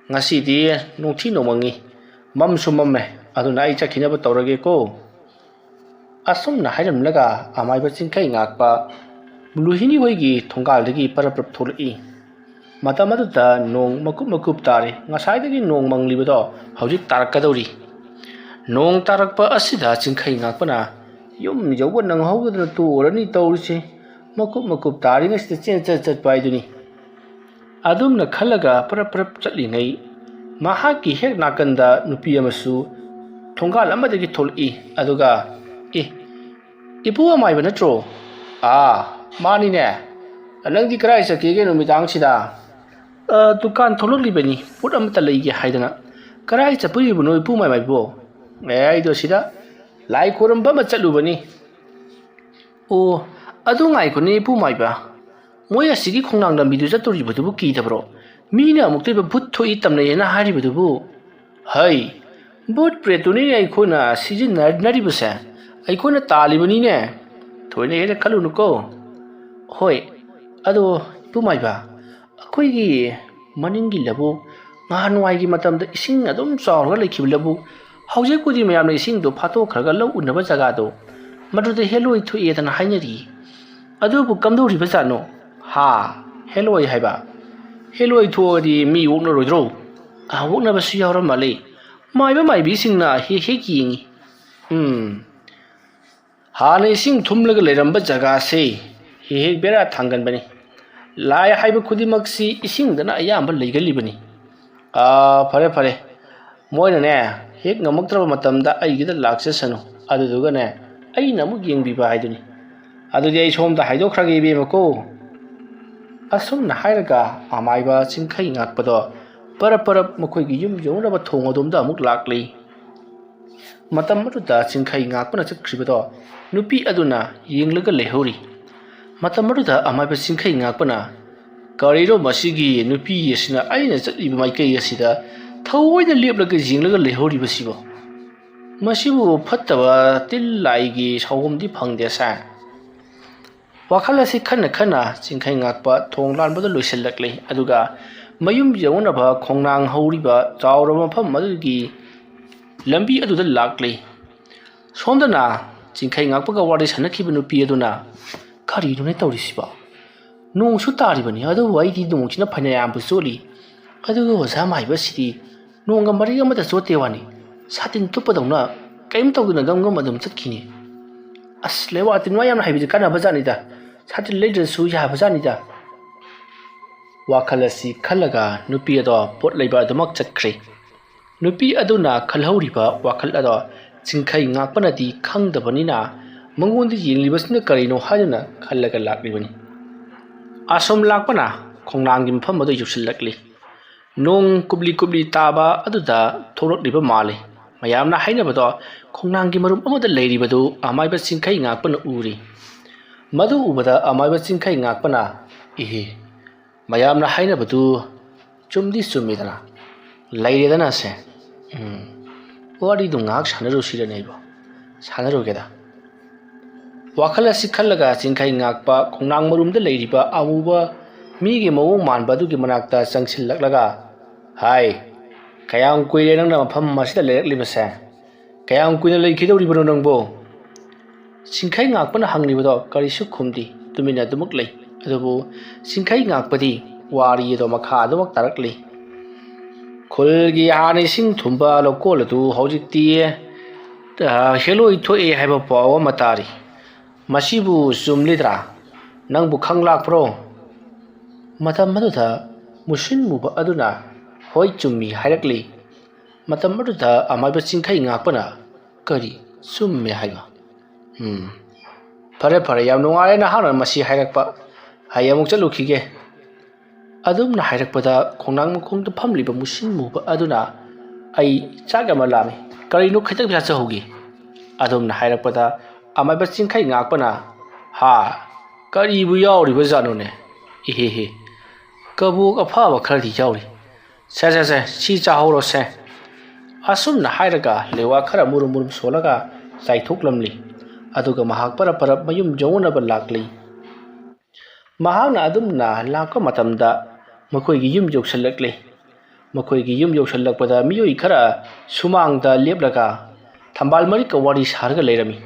ꯉꯁꯤꯗꯤ ꯅꯣꯡꯊꯤ ꯅꯣꯡꯃꯪꯉꯤ, ꯃꯝꯁꯨ ꯃꯝꯃꯦ, ꯑꯗꯨꯅ ꯑꯩ ꯆꯠꯈꯤꯅꯕ ꯇꯧꯔꯒꯦꯀꯣ꯫" ꯑꯁꯨꯝꯅ ꯍꯥꯏꯔꯝꯂꯒ ꯑꯃꯥꯏꯕ ꯆꯤꯡꯈꯩ ꯉꯥꯛꯄ ꯂꯨꯍꯤꯅꯤ ꯍꯣꯏꯒꯤ ꯊꯣꯡꯒꯥꯜꯗꯒꯤ ꯄꯔꯞ ꯄꯔꯞ ꯊꯣꯛꯂꯛꯏ꯫ ꯃꯇꯝ ꯑꯗꯨꯗ ꯅꯣꯡ ꯃꯀꯨꯞ ꯃꯀꯨꯞ ꯇꯥꯔꯤ꯫ ꯉꯁꯥꯏꯗꯒꯤ ꯅꯣꯡ ꯃꯪꯂꯤꯕꯗꯣ ꯍꯧꯖꯤꯛ ꯇꯥꯔꯛꯀꯗꯧꯔꯤ꯫ ꯅꯣꯡ ꯇꯥꯔꯛꯄ ꯑꯁꯤꯗ ꯆꯤꯡꯈꯩ ꯉꯥꯛꯄꯅ ꯌꯨꯝ ꯌꯧꯕ ꯅꯪꯍꯧꯗꯗꯅ ꯇꯣꯛꯑꯔꯅꯤ ꯇꯧꯔꯤꯁꯦ꯫ ꯃꯀꯨꯞ ꯃꯀꯨꯞ ꯇꯥꯔꯤꯉꯩꯁꯤꯗ ꯆꯦꯟ ꯆꯠ ꯆꯠꯄ ꯍꯥꯏꯗꯨꯅꯤ꯫ ꯑꯗꯨꯝꯅ ꯈꯜꯂꯒ ꯄꯔꯞ ꯄꯔꯞ ꯆꯠꯂꯤꯉꯩ, ꯃꯍꯥꯛꯀꯤ ꯍꯦꯛ ꯅꯥꯀꯟꯗ ꯅꯨꯄꯤ ꯑꯃꯁꯨ ꯊꯣꯡꯒꯥꯜ ꯑꯃꯗꯒꯤ ꯊꯣꯛꯂꯛꯏ꯫ ꯑꯗꯨꯒ, "ꯑꯦ, ꯏꯄꯨ ꯑꯃꯥꯏꯕ ꯅꯠꯇ꯭ꯔꯣ?" "ꯑꯥ, ꯃꯥꯅꯤꯅꯦ꯫ ꯅꯪꯗꯤ ꯀꯗꯥꯏ ꯆꯠꯀꯦꯒꯦ ꯅꯨꯃꯤꯗꯥꯡꯁꯤꯗ?" "ꯑ, ꯗꯨꯀꯥꯟ ꯊꯣꯛꯂꯛꯂꯤꯕꯅꯤ, ꯄꯣꯠ ꯑꯃꯠꯇ ꯂꯩꯒꯦ ꯍꯥꯏꯗꯅ꯫" "ꯀꯗꯥꯏ ꯆꯠꯄꯤꯔꯤꯕꯅꯣ ꯏꯄꯨ ꯃꯥꯏꯕꯣ?" "ꯑꯦ, ꯑꯩꯗꯣ ꯁꯤꯗ ꯂꯥꯏ ꯈꯣꯏꯔꯝꯕ ꯑꯃ ꯆꯠꯂꯨꯕꯅꯤ꯫" "ꯑꯣ, ꯑꯗꯨ ꯉꯥꯏꯈꯣꯅꯦ ꯏꯄꯨ ꯃꯥꯏꯕ, ꯃꯣꯏ ꯑꯁꯤꯒꯤ ꯈꯣꯡꯅꯥꯡ ꯂꯝꯕꯤꯗꯨ ꯆꯠꯇꯣꯔꯤꯕꯗꯨꯕꯨ ꯀꯤꯗꯕ꯭ꯔꯣ? ꯃꯤꯅ ꯑꯃꯨꯛꯇꯣꯏꯕ ꯚꯨꯠ ꯊꯣꯛꯏ ꯇꯝꯅꯩ ꯍꯥꯏꯅ ꯍꯥꯏꯔꯤꯕꯗꯨꯕꯨ?" "ꯍꯩ, ꯚꯨꯠ ꯄ꯭ꯔꯦꯠꯇꯨꯅꯤꯅꯦ ꯑꯩꯈꯣꯏꯅ ꯁꯤꯖꯤꯟꯅꯔꯤꯕꯁꯦ, ꯑꯩꯈꯣꯏꯅ ꯇꯥꯜꯂꯤꯕꯅꯤꯅꯦ꯫ ꯊꯣꯏꯅ ꯍꯦꯟꯅ ꯈꯜꯂꯨꯅꯨꯀꯣ꯫" "ꯍꯣꯏ, ꯑꯗꯣ ꯏꯄꯨ ꯃꯥꯏꯕ, ꯑꯩꯈꯣꯏꯒꯤ ꯃꯅꯤꯡꯒꯤ ꯂꯧꯕꯨꯛ ꯅꯍꯥꯟꯋꯥꯏꯒꯤ ꯃꯇꯝꯗ ꯏꯁꯤꯡ ꯑꯗꯨꯝ ꯆꯥꯎꯔꯒ ꯂꯩꯈꯤꯕ ꯂꯧꯕꯨꯛ, ꯍꯧꯖꯤꯛꯄꯨꯗꯤ ꯃꯌꯥꯝꯅ ꯏꯁꯤꯡꯗꯣ ꯐꯥꯠꯇꯣꯛꯈ꯭ꯔꯒ ꯂꯧ ꯎꯅꯕ ꯖꯒꯥꯗꯣ, ꯃꯗꯨꯗ ꯍꯦꯂꯣꯏ ꯊꯣꯛꯑꯦꯗꯅ ꯍꯥꯏꯅꯔꯤ꯫ ꯑꯗꯨꯕꯨ ꯀꯝꯗꯧꯔꯤꯕꯖꯥꯠꯅꯣ? ꯍꯥ? ꯍꯦꯂꯣꯏ ꯍꯥꯏꯕ? ꯍꯦꯂꯣꯏ ꯊꯣꯛꯑꯗꯤ ꯃꯤ ꯑꯣꯛꯅꯔꯣꯏꯗ꯭ꯔꯣ? ꯑ, ꯑꯣꯛꯅꯕꯁꯨ ꯌꯥꯎꯔ ꯃꯥꯜꯂꯦ꯫ ꯃꯥꯏꯕ ꯃꯥꯏꯕꯤꯁꯤꯡꯅ ꯍꯦꯛ ꯍꯦꯛ ꯌꯦꯡꯉꯤ꯫ ꯎꯝ꯫ ꯍꯥꯟꯅ ꯏꯁꯤꯡ ꯊꯨꯝꯂꯒ ꯂꯩꯔꯝꯕ ꯖꯒꯥꯁꯦ ꯍꯦꯛ ꯍꯦꯛ ꯕꯦꯔꯥ ꯊꯥꯡꯒꯟꯕꯅꯤ꯫ ꯂꯥꯏ ꯍꯥꯏꯕ ꯈꯨꯗꯤꯡꯃꯛꯁꯤ ꯏꯁꯤꯡꯗꯅ ꯑꯌꯥꯝꯕ ꯂꯩꯒꯜꯂꯤꯕꯅꯤ꯫ ꯑꯥ, ꯐꯔꯦ, ꯐꯔꯦ꯫ ꯃꯣꯏꯅꯅꯦ, ꯍꯦꯛ ꯉꯝꯃꯛꯇ꯭ꯔꯕ ꯃꯇꯝꯗ ꯑꯩꯒꯤꯗ ꯂꯥꯛꯆꯁꯅꯨ꯫ ꯑꯗꯨꯗꯨꯒꯅꯦ, ꯑꯩꯅ ꯑꯃꯨꯛ ꯌꯦꯡꯕꯤꯕ ꯍꯥꯏꯗꯨꯅꯤ꯫ ꯑꯗꯨꯗꯤ ꯑꯩ ꯁꯣꯝꯗ ꯍꯥꯏꯗꯣꯛꯈ꯭ꯔꯒꯦ, ꯏꯕꯦꯝꯃꯀꯣ꯫ ꯑꯁꯨꯝꯅ ꯍꯥꯏꯔꯒ ꯑꯃꯥꯏꯕ ꯆꯤꯡꯈꯩ ꯉꯥꯛꯄꯗꯣ ꯄꯔꯞ ꯄꯔꯞ ꯃꯈꯣꯏꯒꯤ ꯌꯨꯝ ꯌꯧꯅꯕ ꯊꯣꯡ ꯑꯗꯣꯝꯗ ꯑꯃꯨꯛ ꯂꯥꯛꯂꯤ꯫ ꯃꯇꯝ ꯑꯗꯨꯗ ꯆꯤꯡꯈꯩ ꯉꯥꯛꯄꯅ ꯆꯠꯈ꯭ꯔꯤꯕꯗꯣ ꯅꯨꯄꯤ ꯑꯗꯨꯅ ꯌꯦꯡꯂꯒ ꯂꯩꯍꯧꯔꯤ꯫ ꯃꯇꯝ ꯑꯗꯨꯗ ꯑꯃꯥꯏꯕ ꯆꯤꯡꯈꯩ ꯉꯥꯛꯄꯅ, "ꯀꯔꯤꯅꯣ ꯃꯁꯤꯒꯤ ꯅꯨꯄꯤ ꯑꯁꯤꯅ ꯑꯩꯅ ꯆꯠꯂꯤꯕ ꯃꯥꯏꯀꯩ ꯑꯁꯤꯗ ꯊꯑꯣꯏꯅ ꯂꯦꯞꯂꯒ ꯌꯦꯡꯂꯒ ꯂꯩꯍꯧꯔꯤꯕꯁꯤꯕꯣ? ꯃꯁꯤꯕꯨ ꯐꯠꯇꯕ ꯇꯤꯜ ꯂꯥꯏꯒꯤ ꯁꯥꯎꯍꯨꯝꯗꯤ ꯐꯪꯗꯦ ꯁꯥ?" ꯋꯥꯈꯜ ꯑꯁꯤ ꯈꯟꯅ ꯈꯟꯅ ꯆꯤꯡꯈꯩ ꯉꯥꯛꯄ ꯊꯣꯡ ꯂꯥꯟꯕꯗ ꯂꯣꯏꯁꯤꯜꯂꯛꯂꯤ꯫ ꯑꯗꯨꯒ ꯃꯌꯨꯝ ꯌꯧꯅꯅꯕ ꯈꯣꯡꯅꯥꯡ ꯍꯧꯔꯤꯕ ꯆꯥꯎꯔꯕ ꯃꯐꯝ ꯑꯗꯨꯒꯤ ꯂꯝꯕꯤ ꯑꯗꯨꯗ ꯂꯥꯛꯂꯤ꯫ ꯁꯣꯝꯗꯅ ꯆꯤꯡꯈꯩ ꯉꯥꯛꯄꯒ ꯋꯥꯔꯤ ꯁꯥꯟꯅꯈꯤꯕ ꯅꯨꯄꯤ ꯑꯗꯨꯅ, "ꯀꯔꯤꯅꯣꯅꯦ ꯇꯧꯔꯤꯁꯤꯕꯣ? ꯅꯣꯡꯁꯨ ꯇꯥꯔꯤꯕꯅꯤ, ꯑꯗꯨꯕꯨ ꯑꯩꯗꯤ ꯅꯣꯡꯁꯤꯅ ꯐꯅꯌꯥꯝꯕꯨ ꯆꯣꯠꯂꯤ꯫ ꯑꯗꯨꯒ ꯑꯣꯖꯥ ꯃꯥꯏꯕꯁꯤꯗꯤ ꯅꯣꯡꯒ ꯃꯔꯤꯛ ꯑꯃꯇ ꯆꯣꯠꯇꯦ ꯋꯥꯅꯤ꯫ ꯁꯥꯇꯤꯟ ꯇꯨꯞꯄꯗꯧꯅ ꯀꯔꯤꯝ ꯇꯧꯗꯅ ꯒꯝ ꯒꯝ ꯑꯗꯨꯝ ꯆꯠꯈꯤꯅꯦ꯫ ꯑꯁ, ꯂꯩꯋꯥ ꯇꯤꯟꯋꯥ ꯌꯥꯝꯅ ꯍꯩꯕꯁꯦ ꯀꯥꯟꯅꯕꯖꯥꯠꯅꯤꯗ꯫ ꯁꯥꯇꯤꯟ ꯂꯩꯗ꯭ꯔꯁꯨ ꯌꯥꯕꯖꯥꯠꯅꯤꯗ"꯫ ꯋꯥꯈꯜ ꯑꯁꯤ ꯈꯜꯂꯒ ꯅꯨꯄꯤ ꯑꯗꯣ ꯄꯣꯠ ꯂꯩꯕ ꯑꯗꯨꯃꯛ ꯆꯠꯈ꯭ꯔꯦ꯫ ꯅꯨꯄꯤ ꯑꯗꯨꯅ ꯈꯜꯍꯧꯔꯤꯕ ꯋꯥꯈꯜ ꯑꯗꯣ ꯆꯤꯡꯈꯩ ꯉꯥꯛꯄꯅꯗꯤ ꯈꯪꯗꯕꯅꯤꯅ, ꯃꯉꯣꯟꯗ ꯌꯦꯡꯂꯤꯕꯁꯤꯅ ꯀꯔꯤꯅꯣ ꯍꯥꯏꯗꯨꯅ ꯈꯜꯂꯒ ꯂꯥꯛꯂꯤꯕꯅꯤ꯫ ꯑꯁꯣꯝ ꯂꯥꯛꯄꯅ ꯈꯣꯡꯅꯥꯡꯒꯤ ꯃꯐꯝ ꯑꯗꯨ ꯌꯧꯁꯤꯜꯂꯛꯂꯤ꯫ ꯅꯣꯡ ꯀꯨꯞꯂꯤ ꯀꯨꯞꯂꯤ ꯇꯥꯕ ꯑꯗꯨꯗ ꯊꯣꯛꯂꯛꯂꯤꯕ ꯃꯥꯜꯂꯤ꯫ ꯃꯌꯥꯝꯅ ꯍꯥꯏꯅꯕꯗꯣ ꯈꯣꯡꯅꯥꯡꯒꯤ ꯃꯔꯨꯝ ꯑꯃꯗ ꯂꯩꯔꯤꯕꯗꯨ ꯑꯃꯥꯏꯕ ꯆꯤꯡꯈꯩ ꯉꯥꯛꯄꯅ ꯎꯔꯤ꯫ ꯃꯗꯨ ꯎꯕꯗ ꯑꯃꯥꯏꯕ ꯆꯤꯡꯈꯩ ꯉꯥꯛꯄꯅ, "ꯏꯍꯦ, ꯃꯌꯥꯝꯅ ꯍꯥꯏꯅꯕꯗꯨ ꯆꯨꯝꯗꯤ ꯆꯨꯝꯃꯤꯗꯅ, ꯂꯩꯔꯦꯗꯅ ꯁꯦ꯫ ꯎꯝ, ꯋꯥꯔꯤꯗꯨ ꯉꯥꯏꯍꯥꯛ ꯁꯥꯟꯅꯔꯨꯁꯤꯔꯅꯦ ꯑꯩꯕꯣ? ꯁꯥꯟꯅꯔꯨꯒꯦꯗ"꯫ ꯋꯥꯈꯜ ꯑꯁꯤ ꯈꯜꯂꯒ ꯆꯤꯡꯈꯩ ꯉꯥꯛꯄ ꯈꯣꯡꯅꯥꯡ ꯃꯔꯨꯝꯗ ꯂꯩꯔꯤꯕ ꯑꯃꯨꯕ ꯃꯤꯒꯤ ꯃꯑꯣꯡ ꯃꯥꯟꯕ ꯑꯗꯨꯒꯤ ꯃꯅꯥꯛꯇ ꯆꯪꯁꯤꯜꯂꯛꯂꯒ, "ꯍꯥꯏ, ꯀꯌꯥꯝ ꯀꯨꯏꯔꯦ ꯅꯪꯅ ꯃꯐꯝ ꯑꯁꯤꯗ ꯂꯩꯔꯛꯂꯤꯕꯁꯦ? ꯀꯌꯥꯝ ꯀꯨꯏꯅ ꯂꯩꯈꯤꯗꯧꯔꯤꯕꯅꯣ ꯅꯪꯕꯨ?" ꯆꯤꯡꯈꯩ ꯉꯥꯛꯄꯅ ꯍꯪꯂꯤꯕꯗꯣ ꯀꯔꯤꯁꯨ ꯈꯨꯝꯗꯦ, ꯇꯨꯃꯤꯟꯅ ꯑꯗꯨꯃꯛ ꯂꯩ꯫ ꯑꯗꯨꯕꯨ ꯆꯤꯡꯈꯩ ꯉꯥꯛꯄꯗꯤ ꯋꯥꯔꯤ ꯑꯗꯣ ꯃꯈꯥ ꯑꯗꯨꯃꯛ ꯇꯥꯔꯛꯂꯤ꯫ "ꯈꯨꯜꯒꯤ ꯍꯥꯟꯅ ꯏꯁꯤꯡ ꯊꯨꯝꯕ ꯂꯧꯀꯣꯜ ꯑꯗꯨ ꯍꯧꯖꯤꯛꯇꯤ, ꯑ, ꯍꯦꯂꯣꯏ ꯊꯣꯛꯑꯦ ꯍꯥꯏꯕ ꯄꯥꯎ ꯑꯃ ꯇꯥꯔꯤ꯫ ꯃꯁꯤꯕꯨ ꯆꯨꯝꯂꯤꯗ꯭ꯔꯥ? ꯅꯪꯕꯨ ꯈꯪ ꯂꯥꯛꯄ꯭ꯔꯣ?" ꯃꯇꯝ ꯑꯗꯨꯗ ꯃꯨꯁꯤꯟ ꯃꯨꯕ ꯑꯗꯨꯅ, "ꯍꯣꯏ, ꯆꯨꯝꯃꯤ" ꯍꯥꯏꯔꯛꯂꯤ꯫ ꯃꯇꯝ ꯑꯗꯨꯗ ꯑꯃꯥꯏꯕ ꯆꯤꯡꯈꯩ ꯉꯥꯛꯄꯅ, "ꯀꯔꯤ? ꯆꯨꯝꯃꯦ ꯍꯥꯏꯕ? ꯎꯝ, ꯐꯔꯦ, ꯐꯔꯦ, ꯌꯥꯝ ꯅꯨꯡꯉꯥꯏꯔꯦ ꯅꯍꯥꯛꯅ ꯃꯁꯤ ꯍꯥꯏꯔꯛꯄ꯫ ꯑꯩ ꯑꯃꯨꯛ ꯆꯠꯂꯨꯈꯤꯒꯦ"꯫ ꯑꯗꯨꯝꯅ ꯍꯥꯏꯔꯛꯄꯗ ꯈꯣꯡꯅꯥꯡ ꯃꯈꯣꯡꯗ ꯐꯝꯂꯤꯕ ꯃꯨꯁꯤꯟ ꯃꯨꯕ ꯑꯗꯨꯅ, "ꯑꯩ ꯆꯥꯛ ꯌꯥꯝꯅ ꯂꯥꯝꯃꯤ, ꯀꯔꯤꯅꯣ ꯈꯤꯇꯪ ꯆꯥꯖꯍꯧꯒꯦ"꯫ ꯑꯗꯨꯝꯅ ꯍꯥꯏꯔꯛꯄꯗ ꯑꯃꯥꯏꯕ ꯆꯤꯡꯈꯩ ꯉꯥꯛꯄꯅ, "ꯍꯥ, ꯀꯔꯤꯕꯨ ꯌꯥꯎꯔꯤꯕꯖꯥꯠꯅꯣꯅꯦ? ꯏꯍꯦꯍꯦ, ꯀꯕꯣꯛ ꯑꯐꯕ ꯈꯔꯗꯤ ꯌꯥꯎꯔꯤ꯫ ꯁꯦ, ꯁꯦ, ꯁꯦ, ꯁꯤ ꯆꯥꯍꯧꯔꯣꯁꯦ"꯫ ꯑꯁꯨꯝꯅ ꯍꯥꯏꯔꯒ ꯂꯦꯋꯥ ꯈꯔ ꯃꯨꯔꯨꯝ ꯃꯨꯔꯨꯝ ꯁꯣꯜꯂꯒ ꯆꯥꯏꯊꯣꯛꯂꯝꯂꯤ꯫ ꯑꯗꯨꯒ ꯃꯍꯥꯛ ꯄꯔꯞ ꯄꯔꯞ ꯃꯌꯨꯝ ꯌꯧꯅꯅꯕ ꯂꯥꯛꯂꯤ꯫ ꯃꯍꯥꯛꯅ ꯑꯗꯨꯝꯅ ꯂꯥꯛꯄ ꯃꯇꯝꯗ ꯃꯈꯣꯏꯒꯤ ꯌꯨꯝ ꯌꯧꯁꯤꯜꯂꯛꯂꯦ꯫ ꯃꯈꯣꯏꯒꯤ ꯌꯨꯝ ꯌꯧꯁꯤꯜꯂꯛꯄꯗ ꯃꯤꯑꯣꯏ ꯈꯔ ꯁꯨꯃꯥꯡꯗ ꯂꯦꯞꯂꯒ ꯊꯝꯕꯥꯜ ꯃꯔꯤꯛꯀ ꯋꯥꯔꯤ ꯁꯥꯔꯒ ꯂꯩꯔꯝꯃꯤ꯫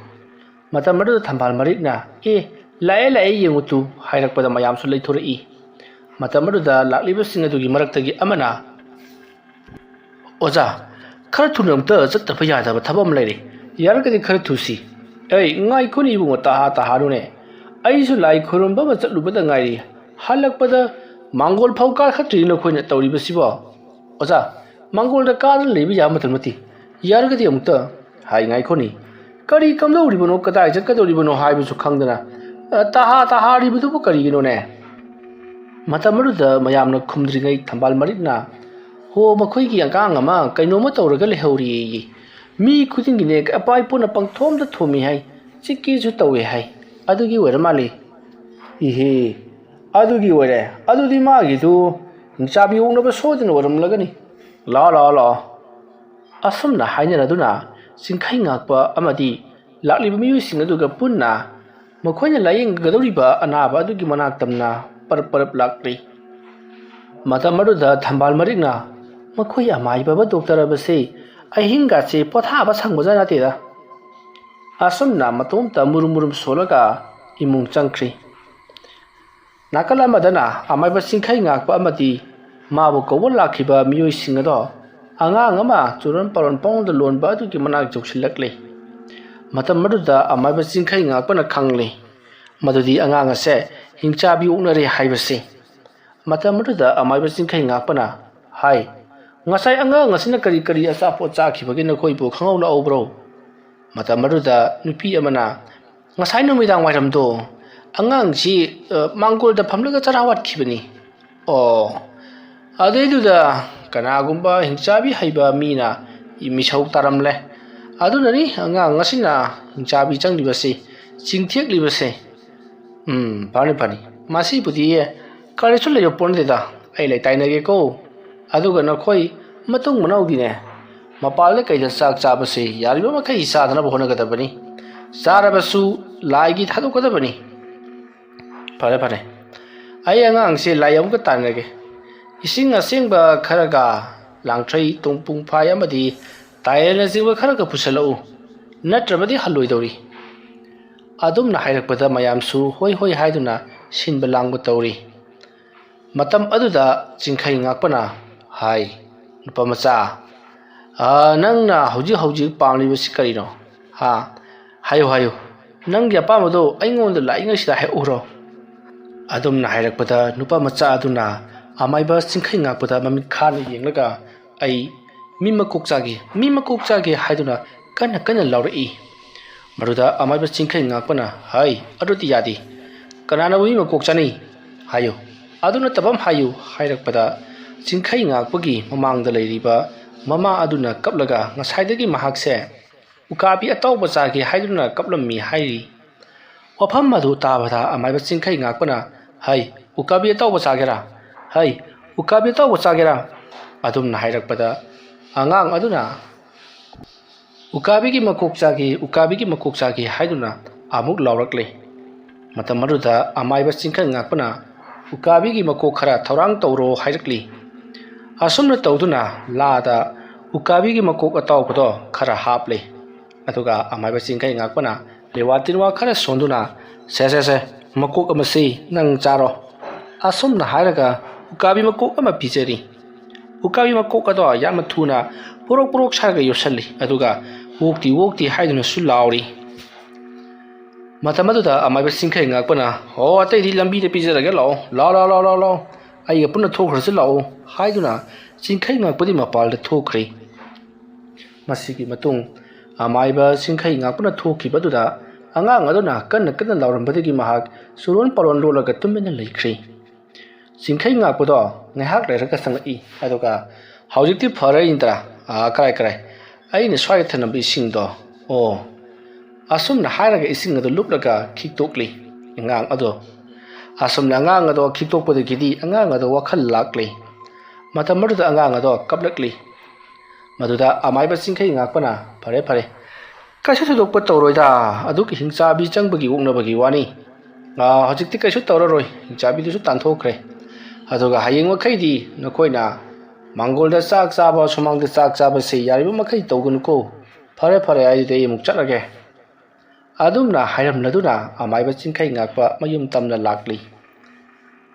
ꯃꯇꯝ ꯑꯗꯨꯗ ꯊꯝꯕꯥꯜ ꯃꯔꯤꯛꯅ, "ꯑꯦ, ꯂꯥꯛꯑꯦ, ꯂꯥꯛꯑꯦ, ꯌꯦꯡꯉꯨ ꯇꯨ" ꯍꯥꯏꯔꯛꯄꯗ ꯃꯌꯥꯝꯁꯨ ꯂꯩꯊꯣꯔꯛꯏ꯫ ꯃꯇꯝ ꯑꯗꯨꯗ ꯂꯥꯛꯂꯤꯕꯁꯤꯡ ꯑꯗꯨꯒꯤ ꯃꯔꯛꯇꯒꯤ ꯑꯃꯅ, "ꯑꯣꯖꯥ, ꯈꯔ ꯊꯨꯅ ꯑꯝꯇ ꯆꯠꯇꯕ ꯌꯥꯗꯕ ꯊꯕꯛ ꯑꯃ ꯂꯩꯔꯦ꯫ ꯌꯥꯔꯒꯗꯤ ꯈꯔ ꯊꯨꯁꯤ"꯫ "ꯑꯩ, ꯉꯥꯏꯈꯣꯅꯦ ꯏꯕꯨꯡꯉꯣ, ꯇꯍꯥ ꯇꯍꯥꯔꯨꯅꯦ꯫ ꯑꯩꯁꯨ ꯂꯥꯏ ꯈꯨꯔꯨꯝꯕ ꯑꯃ ꯆꯠꯂꯨꯕꯗ ꯉꯥꯏꯔꯤ꯫ ꯍꯜꯂꯛꯄꯗ ꯃꯥꯡꯒꯣꯜ ꯐꯥꯎ ꯀꯥꯈꯠꯇ꯭ꯔꯤ ꯅꯈꯣꯏꯅ ꯇꯧꯔꯤꯕꯁꯤꯕꯣ꯫ ꯑꯣꯖꯥ, ꯃꯥꯡꯒꯣꯜꯗ ꯀꯥꯗꯨꯅ ꯂꯩꯕ ꯌꯥꯕ ꯃꯇꯝ ꯅꯠꯇꯦ꯫ ꯌꯥꯔꯒꯗꯤ ꯑꯃꯨꯛꯇ"꯫ "ꯍꯥꯏ, ꯉꯥꯏꯈꯣꯅꯤ꯫ ꯀꯔꯤ ꯀꯝꯗꯧꯔꯤꯕꯅꯣ, ꯀꯗꯥꯏ ꯆꯠꯀꯗꯧꯔꯤꯕꯅꯣ ꯍꯥꯏꯕꯁꯨ ꯈꯪꯗꯅ, ꯑ, ꯇꯍꯥ ꯇꯍꯥꯔꯤꯕꯗꯨꯕꯨ ꯀꯔꯤꯒꯤꯅꯣꯅꯦ?" ꯃꯇꯝ ꯑꯗꯨꯗ ꯃꯌꯥꯝꯅ ꯈꯨꯝꯗ꯭ꯔꯤꯉꯩ ꯊꯝꯕꯥꯜ ꯃꯔꯤꯛꯅ, "ꯍꯣ, ꯃꯈꯣꯏꯒꯤ ꯑꯉꯥꯡ ꯑꯃ ꯀꯩꯅꯣꯝꯃ ꯇꯧꯔꯒ ꯂꯩꯍꯧꯔꯤꯌꯦ꯫ ꯃꯤ ꯈꯨꯗꯤꯡꯒꯤꯅꯦ ꯑꯄꯥꯏ ꯄꯣꯠꯅ ꯄꯪꯊꯣꯝꯗ ꯊꯣꯝꯃꯤ ꯍꯥꯏ, ꯆꯤꯛꯀꯦꯁꯨ ꯇꯧꯋꯦ ꯍꯥꯏ꯫ ꯑꯗꯨꯒꯤ ꯑꯣꯏꯔ ꯃꯥꯜꯂꯦ"꯫ "ꯏꯍꯦ, ꯑꯗꯨꯒꯤ ꯑꯣꯏꯔꯦ꯫ ꯑꯗꯨꯗꯤ ꯃꯥꯒꯤꯗꯨ ꯆꯥꯕꯤ ꯑꯣꯛꯅꯕ ꯁꯣꯏꯗꯅ ꯑꯣꯏꯔꯝꯂꯒꯅꯤ꯫ ꯂꯥꯛꯑꯣ, ꯂꯥꯛꯑꯣ, ꯂꯥꯛꯑꯣ"꯫ ꯑꯁꯨꯝꯅ ꯍꯥꯏꯅꯔꯗꯨꯅ ꯆꯤꯡꯈꯩ ꯉꯥꯛꯄ ꯑꯃꯗꯤ ꯂꯥꯛꯂꯤꯕ ꯃꯤꯑꯣꯏꯁꯤꯡ ꯑꯗꯨꯒ ꯄꯨꯟꯅ ꯃꯈꯣꯏꯅ ꯂꯥꯌꯦꯡꯒꯗꯧꯔꯤꯕ ꯑꯅꯥꯕ ꯑꯗꯨꯒꯤ ꯃꯅꯥꯛ ꯇꯝꯅ ꯄꯔꯞ ꯄꯔꯞ ꯂꯥꯛꯂꯤ꯫ ꯃꯇꯝ ꯑꯗꯨꯗ ꯊꯝꯕꯥꯜ ꯃꯔꯤꯛꯅ, ꯃꯈꯣꯏ ꯑꯃꯥꯏꯕ ꯗꯣꯛꯇꯔ ꯑꯁꯤ ꯑꯍꯤꯡꯒꯥꯁꯦ ꯄꯣꯊꯥꯕ ꯁꯪꯕꯖꯥꯠ ꯅꯠꯇꯦꯗ꯫ ꯑꯁꯨꯝꯅ ꯃꯇꯣꯝꯇ ꯃꯨꯔꯨꯝ ꯃꯨꯔꯨꯝ ꯁꯣꯜꯂꯒ ꯏꯃꯨꯡ ꯆꯪꯈ꯭ꯔꯤ꯫ ꯅꯥꯀꯜ ꯑꯃꯗꯅ ꯑꯃꯥꯏꯕ ꯆꯤꯡꯈꯩ ꯉꯥꯛꯄ ꯑꯃꯗꯤ ꯃꯥꯕꯨ ꯀꯧꯕ ꯂꯥꯛꯈꯤꯕ ꯃꯤꯑꯣꯏꯁꯤꯡ ꯑꯗꯣ ꯑꯉꯥꯡ ꯑꯃ ꯆꯨꯔꯣꯟ ꯄꯥꯔꯣꯟ ꯄꯥꯎꯗ ꯂꯣꯟꯕ ꯑꯗꯨꯒꯤ ꯃꯅꯥꯛ ꯌꯧꯁꯤꯜꯂꯛꯂꯤ꯫ ꯃꯇꯝ ꯑꯗꯨꯗ ꯑꯃꯥꯏꯕ ꯆꯤꯡꯈꯩ ꯉꯥꯛꯄꯅ ꯈꯪꯂꯤ ꯃꯗꯨꯗꯤ ꯑꯉꯥꯡ ꯑꯁꯦ ꯍꯤꯡꯆꯥꯕꯤ ꯑꯣꯛꯅꯔꯦ ꯍꯥꯏꯕꯁꯤ꯫ ꯃꯇꯝ ꯑꯗꯨꯗ ꯑꯃꯥꯏꯕ ꯆꯤꯡꯈꯩ ꯉꯥꯛꯄꯅ ꯍꯥꯏ, "ꯉꯁꯥꯏ ꯑꯉꯥꯡ ꯑꯁꯤꯅ ꯀꯔꯤ ꯀꯔꯤ ꯑꯆꯥꯄꯣꯠ ꯆꯥꯈꯤꯕꯒꯦ ꯅꯈꯣꯏꯕꯨ ꯈꯪꯍꯧꯂꯛꯍꯧꯕ꯭ꯔꯣ?" ꯃꯇꯝ ꯑꯗꯨꯗ ꯅꯨꯄꯤ ꯑꯃꯅ, "ꯉꯁꯥꯏ ꯅꯨꯃꯤꯗꯥꯡ ꯋꯥꯏꯔꯝꯗꯣ ꯑꯉꯥꯡꯁꯤ, ꯑ, ꯃꯥꯡꯒꯣꯜꯗ ꯐꯝꯂꯒ ꯆꯔꯥ ꯋꯥꯠꯈꯤꯕꯅꯤ꯫" ꯑꯣ, ꯑꯗꯨꯏꯗꯨꯗ ꯀꯅꯥꯒꯨꯝꯕ ꯍꯤꯡꯆꯥꯕꯤ ꯍꯩꯕ ꯃꯤꯅ ꯃꯤꯁꯧ ꯇꯥꯔꯝꯂꯦ꯫ ꯑꯗꯨꯅꯅꯤ ꯑꯉꯥꯡ ꯑꯁꯤꯅ ꯍꯤꯡꯆꯥꯕꯤ ꯆꯪꯂꯤꯕꯁꯤ, ꯆꯤꯡꯊꯦꯛꯂꯤꯕꯁꯦ꯫ ꯎꯝ, ꯐꯅꯤ, ꯐꯅꯤ꯫ ꯃꯁꯤꯕꯨꯗꯤ ꯀꯔꯤꯁꯨ ꯂꯩꯕ ꯄꯣꯠ ꯅꯠꯇꯦꯗ꯫ ꯑꯩ ꯂꯩꯇꯥꯏꯅꯒꯦꯀꯣ꯫ ꯑꯗꯨꯒ ꯅꯈꯣꯏ ꯃꯇꯨꯡ ꯃꯅꯥꯎꯗꯤꯅꯦ, ꯃꯄꯥꯜꯗ ꯀꯩꯗ ꯆꯥꯛ ꯆꯥꯕꯁꯤ ꯌꯥꯔꯤꯕ ꯃꯈꯩ ꯆꯥꯗꯅꯕ ꯍꯣꯠꯅꯒꯗꯕꯅꯤ꯫ ꯆꯥꯔꯕꯁꯨ ꯂꯥꯏꯒꯤ ꯊꯥꯗꯣꯛꯀꯗꯕꯅꯤ꯫ ꯐꯔꯦ, ꯐꯔꯦ꯫ ꯑꯩ ꯑꯉꯥꯡꯁꯦ ꯂꯥꯏ ꯑꯃꯨꯛꯀ ꯇꯥꯟꯅꯒꯦ꯫ ꯏꯁꯤꯡ ꯑꯁꯦꯡꯕ ꯈꯔꯒ, ꯂꯥꯡꯊ꯭ꯔꯩ, ꯇꯣꯡꯄꯨꯡ ꯐꯥꯏ ꯑꯃꯗꯤ ꯇꯥꯏꯔꯦꯜꯅꯆꯤꯡꯕ ꯈꯔꯒ ꯄꯨꯁꯜꯂꯛꯎ꯫ ꯅꯠꯇ꯭ꯔꯕꯗꯤ ꯍꯜꯂꯣꯏꯗꯧꯔꯤ꯫ ꯑꯗꯨꯝꯅ ꯍꯥꯏꯔꯛꯄꯗ ꯃꯌꯥꯝꯁꯨ ꯍꯣꯏ ꯍꯣꯏ ꯍꯥꯏꯗꯨꯅ ꯁꯤꯟꯕ ꯂꯥꯡꯕ ꯇꯧꯔꯤ꯫ ꯃꯇꯝ ꯑꯗꯨꯗ ꯆꯤꯡꯈꯩ ꯉꯥꯛꯄꯅ ꯍꯥꯏ, "ꯅꯨꯄꯥ ꯃꯆꯥ, ꯑ, ꯅꯪꯅ ꯍꯧꯖꯤꯛ ꯍꯧꯖꯤꯛ ꯄꯥꯝꯂꯤꯕꯁꯤ ꯀꯔꯤꯅꯣ? ꯍꯥ? ꯍꯥꯏꯌꯨ, ꯍꯥꯏꯌꯨ꯫ ꯅꯪꯒꯤ ꯑꯄꯥꯝꯕꯗꯣ ꯑꯩꯉꯣꯟꯗ ꯂꯥꯛꯏꯉꯩꯁꯤꯗ ꯍꯥꯏꯔꯛꯎꯔꯣ?" ꯑꯗꯨꯝꯅ ꯍꯥꯏꯔꯛꯄꯗ ꯅꯨꯄꯥ ꯃꯆꯥ ꯑꯗꯨꯅ ꯑꯃꯥꯏꯕ ꯆꯤꯡꯈꯩ ꯉꯥꯛꯄꯗ ꯃꯃꯤꯠ ꯈꯥꯅ ꯌꯦꯡꯂꯒ, "ꯑꯩ ꯃꯤ ꯃꯀꯣꯛ ꯆꯥꯒꯦ, ꯃꯤ ꯃꯀꯣꯛ ꯆꯥꯒꯦ" ꯍꯥꯏꯗꯨꯅ ꯀꯟꯅ ꯀꯟꯅ ꯂꯥꯎꯔꯛꯏ꯫ ꯃꯗꯨꯗ ꯑꯃꯥꯏꯕ ꯆꯤꯡꯈꯩ ꯉꯥꯛꯄꯅ, "ꯍꯩ, ꯑꯗꯨꯗꯤ ꯌꯥꯗꯦ꯫ ꯀꯅꯥꯅꯕꯨ ꯃꯤ ꯃꯀꯣꯛ ꯆꯥꯅꯩ? ꯍꯥꯏꯌꯨ꯫ ꯑꯗꯨ ꯅꯠꯇꯕ ꯑꯃ ꯍꯥꯏꯌꯨ" ꯍꯥꯏꯔꯛꯄꯗ, ꯆꯤꯡꯈꯩ ꯉꯥꯛꯄꯒꯤ ꯃꯃꯥꯡꯗ ꯂꯩꯔꯤꯕ ꯃꯃꯥ ꯑꯗꯨꯅ ꯀꯞꯂꯒ ꯉꯁꯥꯏꯗꯒꯤ ꯃꯍꯥꯛꯁꯦ ꯎꯀꯥꯕꯤ ꯑꯇꯥꯎꯕ ꯆꯥꯒꯦ ꯍꯥꯏꯗꯨꯅ ꯀꯞꯂꯝꯃꯤ ꯍꯥꯏꯔꯤ꯫ ꯋꯥꯐꯝ ꯑꯗꯨ ꯇꯥꯕꯗ ꯑꯃꯥꯏꯕ ꯆꯤꯡꯈꯩ ꯉꯥꯛꯄꯅ, "ꯍꯩ, ꯎꯀꯥꯕꯤ ꯑꯇꯥꯎꯕ ꯆꯥꯒꯦꯔꯥ? ꯍꯩ, ꯎꯀꯥꯕꯤ ꯑꯇꯥꯎꯕ ꯆꯥꯒꯦꯔꯥ?" ꯑꯗꯨꯝꯅ ꯍꯥꯏꯔꯛꯄꯗ, ꯑꯉꯥꯡ ꯑꯗꯨꯅ, "ꯎꯀꯥꯕꯤꯒꯤ ꯃꯀꯣꯛ ꯆꯥꯒꯦ, ꯎꯀꯥꯕꯤꯒꯤ ꯃꯀꯣꯛ ꯆꯥꯒꯦ" ꯍꯥꯏꯗꯨꯅ ꯑꯃꯨꯛ ꯂꯥꯎꯔꯛꯂꯦ꯫ ꯃꯇꯝ ꯑꯗꯨꯗ ꯑꯃꯥꯏꯕ ꯆꯤꯡꯈꯩ ꯉꯥꯛꯄꯅ, "ꯎꯀꯥꯕꯤꯒꯤ ꯃꯀꯣꯛ ꯈꯔ ꯊꯧꯔꯥꯡ ꯇꯧꯔꯣ" ꯍꯥꯏꯔꯛꯂꯤ꯫ ꯑꯁꯨꯝꯅ ꯇꯧꯗꯨꯅ ꯂꯥꯗ ꯎꯀꯥꯕꯤꯒꯤ ꯃꯀꯣꯛ ꯑꯇꯥꯎꯕꯗꯣ ꯈꯔ ꯍꯥꯞꯂꯤ꯫ ꯑꯗꯨꯒ ꯑꯃꯥꯏꯕ ꯆꯤꯡꯈꯩ ꯉꯥꯛꯄꯅ ꯂꯦꯋꯥ ꯇꯤꯟꯋꯥ ꯈꯔ ꯁꯣꯟꯗꯨꯅ, "ꯁꯦ, ꯁꯦ, ꯁꯦ, ꯃꯀꯣꯛ ꯑꯃꯁꯤ ꯅꯪ ꯆꯥꯔꯣ"꯫ ꯑꯁꯨꯝꯅ ꯍꯥꯏꯔꯒ ꯎꯀꯥꯕꯤ ꯃꯀꯣꯛ ꯑꯃ ꯄꯤꯖꯔꯤ꯫ ꯎꯀꯥꯕꯤ ꯃꯀꯣꯛ ꯑꯗꯣ ꯌꯥꯝꯅ ꯊꯨꯅ ꯄꯣꯔꯣꯛ ꯄꯣꯔꯣꯛ ꯁꯥꯏꯔꯒ ꯌꯣꯠꯁꯜꯂꯤ꯫ ꯑꯗꯨꯒ "ꯑꯣꯛꯇꯤ, ꯑꯣꯛꯇꯤ" ꯍꯥꯏꯗꯨꯅꯁꯨ ꯂꯥꯎꯔꯤ꯫ ꯃꯇꯝ ꯑꯗꯨꯗ ꯑꯃꯥꯏꯕ ꯆꯤꯡꯈꯩ ꯉꯥꯛꯄꯅ, "ꯍꯣ, ꯑꯇꯩꯗꯤ ꯂꯝꯕꯤꯗ ꯄꯤꯖꯔꯒꯦ, ꯂꯥꯛꯑꯣ, ꯂꯥꯛꯑꯣ, ꯂꯥꯛꯑꯣ, ꯂꯥꯛꯑꯣ, ꯂꯥꯛꯑꯣ, ꯑꯩꯒ ꯄꯨꯟꯅ ꯊꯣꯛꯈ꯭ꯔꯁꯤ ꯂꯥꯛꯑꯣ" ꯍꯥꯏꯗꯨꯅ ꯆꯤꯡꯈꯩ ꯉꯥꯛꯄꯗꯤ ꯃꯄꯥꯜꯗ ꯊꯣꯛꯈ꯭ꯔꯦ꯫ ꯃꯁꯤꯒꯤ ꯃꯇꯨꯡ ꯑꯃꯥꯏꯕ ꯆꯤꯡꯈꯩ ꯉꯥꯛꯄꯅ ꯊꯣꯛꯈꯤꯕ ꯑꯗꯨꯗ ꯑꯉꯥꯡ ꯑꯗꯨꯅ ꯀꯟꯅ ꯀꯟꯅ ꯂꯥꯎꯔꯝꯕꯗꯒꯤ ꯃꯍꯥꯛ ꯆꯨꯔꯣꯟ ꯄꯥꯔꯣꯟ ꯂꯣꯜꯂꯒ ꯇꯨꯃꯤꯟꯅ ꯂꯩꯈ꯭ꯔꯦ꯫ ꯆꯤꯡꯈꯩ ꯉꯥꯛꯄꯗꯣ ꯉꯥꯏꯍꯥꯛ ꯂꯩꯔꯒ ꯆꯪꯂꯛꯏ꯫ ꯑꯗꯨꯒ, "ꯍꯧꯖꯤꯛꯇꯤ ꯐꯔꯦ ꯏꯟꯗ꯭ꯔꯥ꯫ ꯑꯥ, ꯀꯔꯥꯏ, ꯀꯔꯥꯏ? ꯑꯩꯅ ꯁ꯭ꯋꯥꯏꯗ ꯊꯝꯂꯝꯕ ꯏꯁꯤꯡꯗꯣ꯫ ꯑꯣ"꯫ ꯑꯁꯨꯝꯅ ꯍꯥꯏꯔꯒ ꯏꯁꯤꯡ ꯑꯗꯨ ꯂꯨꯞꯂꯒ ꯈꯤꯛꯇꯣꯛꯂꯤ ꯑꯉꯥꯡ ꯑꯗꯣ꯫ ꯑꯁꯨꯝꯅ ꯑꯉꯥꯡ ꯑꯗꯣ ꯈꯤꯛꯇꯣꯛꯄꯗꯒꯤꯗꯤ ꯑꯉꯥꯡ ꯑꯗꯣ ꯋꯥꯈꯜ ꯂꯥꯛꯂꯤ꯫ ꯃꯇꯝ ꯑꯗꯨꯗ ꯑꯉꯥꯡ ꯑꯗꯣ ꯀꯞꯂꯛꯂꯤ꯫ ꯃꯗꯨꯗ ꯑꯃꯥꯏꯕ ꯆꯤꯡꯈꯩ ꯉꯥꯛꯄꯅ, "ꯐꯔꯦ, ꯐꯔꯦ, ꯀꯩꯁꯨ ꯊꯣꯏꯗꯣꯛꯄ ꯇꯧꯔꯣꯏꯗ, ꯑꯗꯨꯒꯤ ꯍꯤꯡꯆꯥꯕꯤ ꯆꯪꯕꯒꯤ ꯑꯣꯛꯅꯕꯒꯤ ꯋꯥꯅꯤ꯫ ꯑꯥ, ꯍꯧꯖꯤꯛꯇꯤ ꯀꯩꯁꯨ ꯇꯧꯔꯔꯣꯏ, ꯍꯤꯡꯆꯥꯕꯤꯗꯨꯁꯨ ꯇꯥꯟꯊꯣꯛꯈ꯭ꯔꯦ꯫ ꯑꯗꯨꯒ ꯍꯌꯦꯡ ꯃꯈꯩꯗꯤ ꯅꯈꯣꯏꯅ ꯃꯥꯡꯒꯣꯜꯗ ꯆꯥꯛ ꯆꯥꯕ, ꯁꯨꯃꯥꯡꯗ ꯆꯥꯛ ꯆꯥꯕꯁꯤ ꯌꯥꯔꯤꯕ ꯃꯈꯩ ꯇꯧꯒꯅꯨꯀꯣ꯫ ꯐꯔꯦ, ꯐꯔꯦ, ꯑꯗꯨꯗꯤ ꯑꯩ ꯑꯃꯨꯛ ꯆꯠꯂꯒꯦ"꯫ ꯑꯗꯨꯝꯅ ꯍꯥꯏꯔꯝꯂꯗꯨꯅ ꯑꯃꯥꯏꯕ ꯆꯤꯡꯈꯩ ꯉꯥꯛꯄ ꯃꯌꯨꯝ ꯇꯝꯅ ꯂꯥꯛꯂꯤ꯫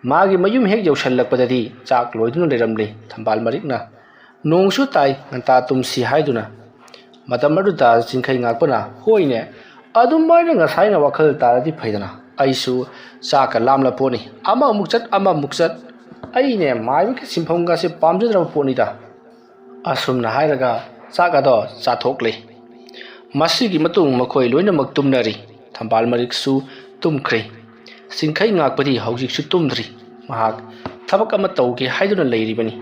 ꯃꯥꯒꯤ ꯃꯌꯨꯝ ꯍꯦꯛ ꯌꯧꯁꯜꯂꯛꯄꯗꯗꯤ ꯆꯥꯛ ꯂꯣꯏꯗꯨꯅ ꯂꯩꯔꯝꯂꯤ ꯊꯝꯕꯥꯜ ꯃꯔꯤꯛꯅ꯫ ꯅꯣꯡꯁꯨ ꯇꯥꯏ, ꯉꯟꯇꯥ ꯇꯨꯝꯁꯤ ꯍꯥꯏꯗꯨꯅ꯫ ꯃꯇꯝ ꯑꯗꯨꯗ ꯆꯤꯡꯈꯩ ꯉꯥꯛꯄꯅ, "ꯍꯣꯏꯅꯦ, ꯑꯗꯨꯃꯥꯏꯅ ꯉꯁꯥꯏꯅ ꯋꯥꯈꯜ ꯇꯥꯔꯗꯤ ꯐꯩꯗꯅ꯫ ꯑꯩꯁꯨ ꯆꯥꯛꯀ ꯂꯥꯝꯂ ꯄꯣꯠꯅꯤ꯫ ꯑꯃꯃꯨꯛ ꯆꯠ, ꯑꯃꯃꯨꯛ ꯆꯠ꯫ ꯑꯩꯅꯦ ꯃꯥꯏꯕꯒꯤ ꯁꯤꯟꯐꯝꯒꯁꯦ ꯄꯥꯝꯖꯗ꯭ꯔꯕ ꯄꯣꯠꯅꯤꯗ"꯫ ꯑꯁꯨꯝꯅ ꯍꯥꯏꯔꯒ ꯆꯥꯛ ꯑꯗꯣ ꯆꯥꯊꯣꯛꯂꯦ꯫ ꯃꯁꯤꯒꯤ ꯃꯇꯨꯡ ꯃꯈꯣꯏ ꯂꯣꯏꯅꯃꯛ ꯇꯨꯝꯅꯔꯤ꯫ ꯊꯝꯕꯥꯜ ꯃꯔꯤꯛꯁꯨ ꯇꯨꯝꯈ꯭ꯔꯦ꯫ ꯆꯤꯡꯈꯩ ꯉꯥꯛꯄꯗꯤ ꯍꯧꯖꯤꯛꯁꯨ ꯇꯨꯝꯗ꯭ꯔꯤ꯫ ꯃꯍꯥꯛ ꯊꯕꯛ ꯑꯃ ꯇꯧꯒꯦ ꯍꯥꯏꯗꯨꯅ ꯂꯩꯔꯤꯕꯅꯤ꯫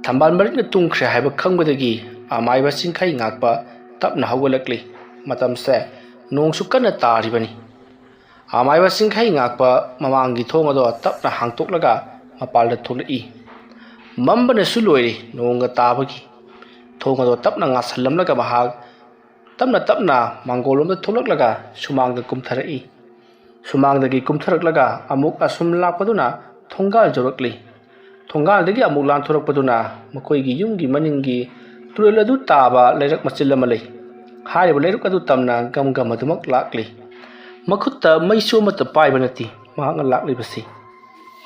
ꯊꯝꯕꯥꯜ ꯃꯔꯤꯛꯅ ꯇꯨꯝꯈ꯭ꯔꯦ ꯍꯥꯏꯕ ꯈꯪꯕꯗꯒꯤ ꯑꯃꯥꯏꯕ ꯆꯤꯡꯈꯩ ꯉꯥꯛꯄ ꯇꯞꯅ ꯍꯧꯒꯠꯂꯛꯂꯤ꯫ ꯃꯇꯝꯁꯦ ꯅꯣꯡꯁꯨ ꯀꯟꯅ ꯇꯥꯔꯤꯕꯅꯤ꯫ ꯑꯃꯥꯏꯕ ꯆꯤꯡꯈꯩ ꯉꯥꯛꯄ ꯃꯃꯥꯡꯒꯤ ꯊꯣꯡ ꯑꯗꯣ ꯇꯞꯅ ꯍꯥꯡꯇꯣꯛꯂꯒ ꯃꯄꯥꯟꯗ ꯊꯣꯛꯂꯛꯏ꯫ ꯃꯝꯕꯅꯁꯨ ꯂꯣꯏꯔꯦ ꯅꯣꯡꯒ ꯇꯥꯕꯒꯤ꯫ ꯊꯣꯡ ꯑꯗꯣ ꯇꯞꯅ ꯉꯥꯁꯜꯂꯝꯂꯒ ꯃꯍꯥꯛ ꯇꯞꯅ ꯇꯞꯅ ꯃꯥꯡꯒꯣꯜꯂꯣꯝꯗ ꯊꯣꯛꯂꯛꯂꯒ ꯁꯨꯃꯥꯡꯗ ꯀꯨꯝꯊꯔꯛꯏ꯫ ꯁꯨꯃꯥꯡꯗꯒꯤ ꯀꯨꯝꯊꯔꯛꯂꯒ ꯑꯃꯨꯛ ꯑꯁꯨꯝ ꯂꯥꯛꯄꯗꯨꯅ ꯊꯣꯡꯒꯥꯜ ꯌꯧꯔꯛꯂꯤ꯫ ꯊꯣꯡꯒꯥꯜꯗꯒꯤ ꯑꯃꯨꯛ ꯂꯥꯟꯊꯣꯔꯛꯄꯗꯨꯅ ꯃꯈꯣꯏꯒꯤ ꯌꯨꯝꯒꯤ ꯃꯅꯤꯡꯒꯤ ꯇꯨꯔꯦꯜ ꯑꯗꯨ ꯇꯥꯕ ꯂꯩꯔꯛ ꯃꯆꯤꯜ ꯑꯃ ꯂꯩ꯫ ꯍꯥꯏꯔꯤꯕ ꯂꯩꯔꯛ ꯑꯗꯨ ꯇꯝꯅ ꯒꯝ ꯒꯝ ꯑꯗꯨꯃꯛ ꯂꯥꯛꯂꯤ꯫ ꯃꯈꯨꯠꯇ ꯃꯩꯁꯨ ꯑꯃꯠꯇ ꯄꯥꯏꯕ ꯅꯠꯇꯦ ꯃꯍꯥꯛꯅ ꯂꯥꯛꯂꯤꯕꯁꯤ꯫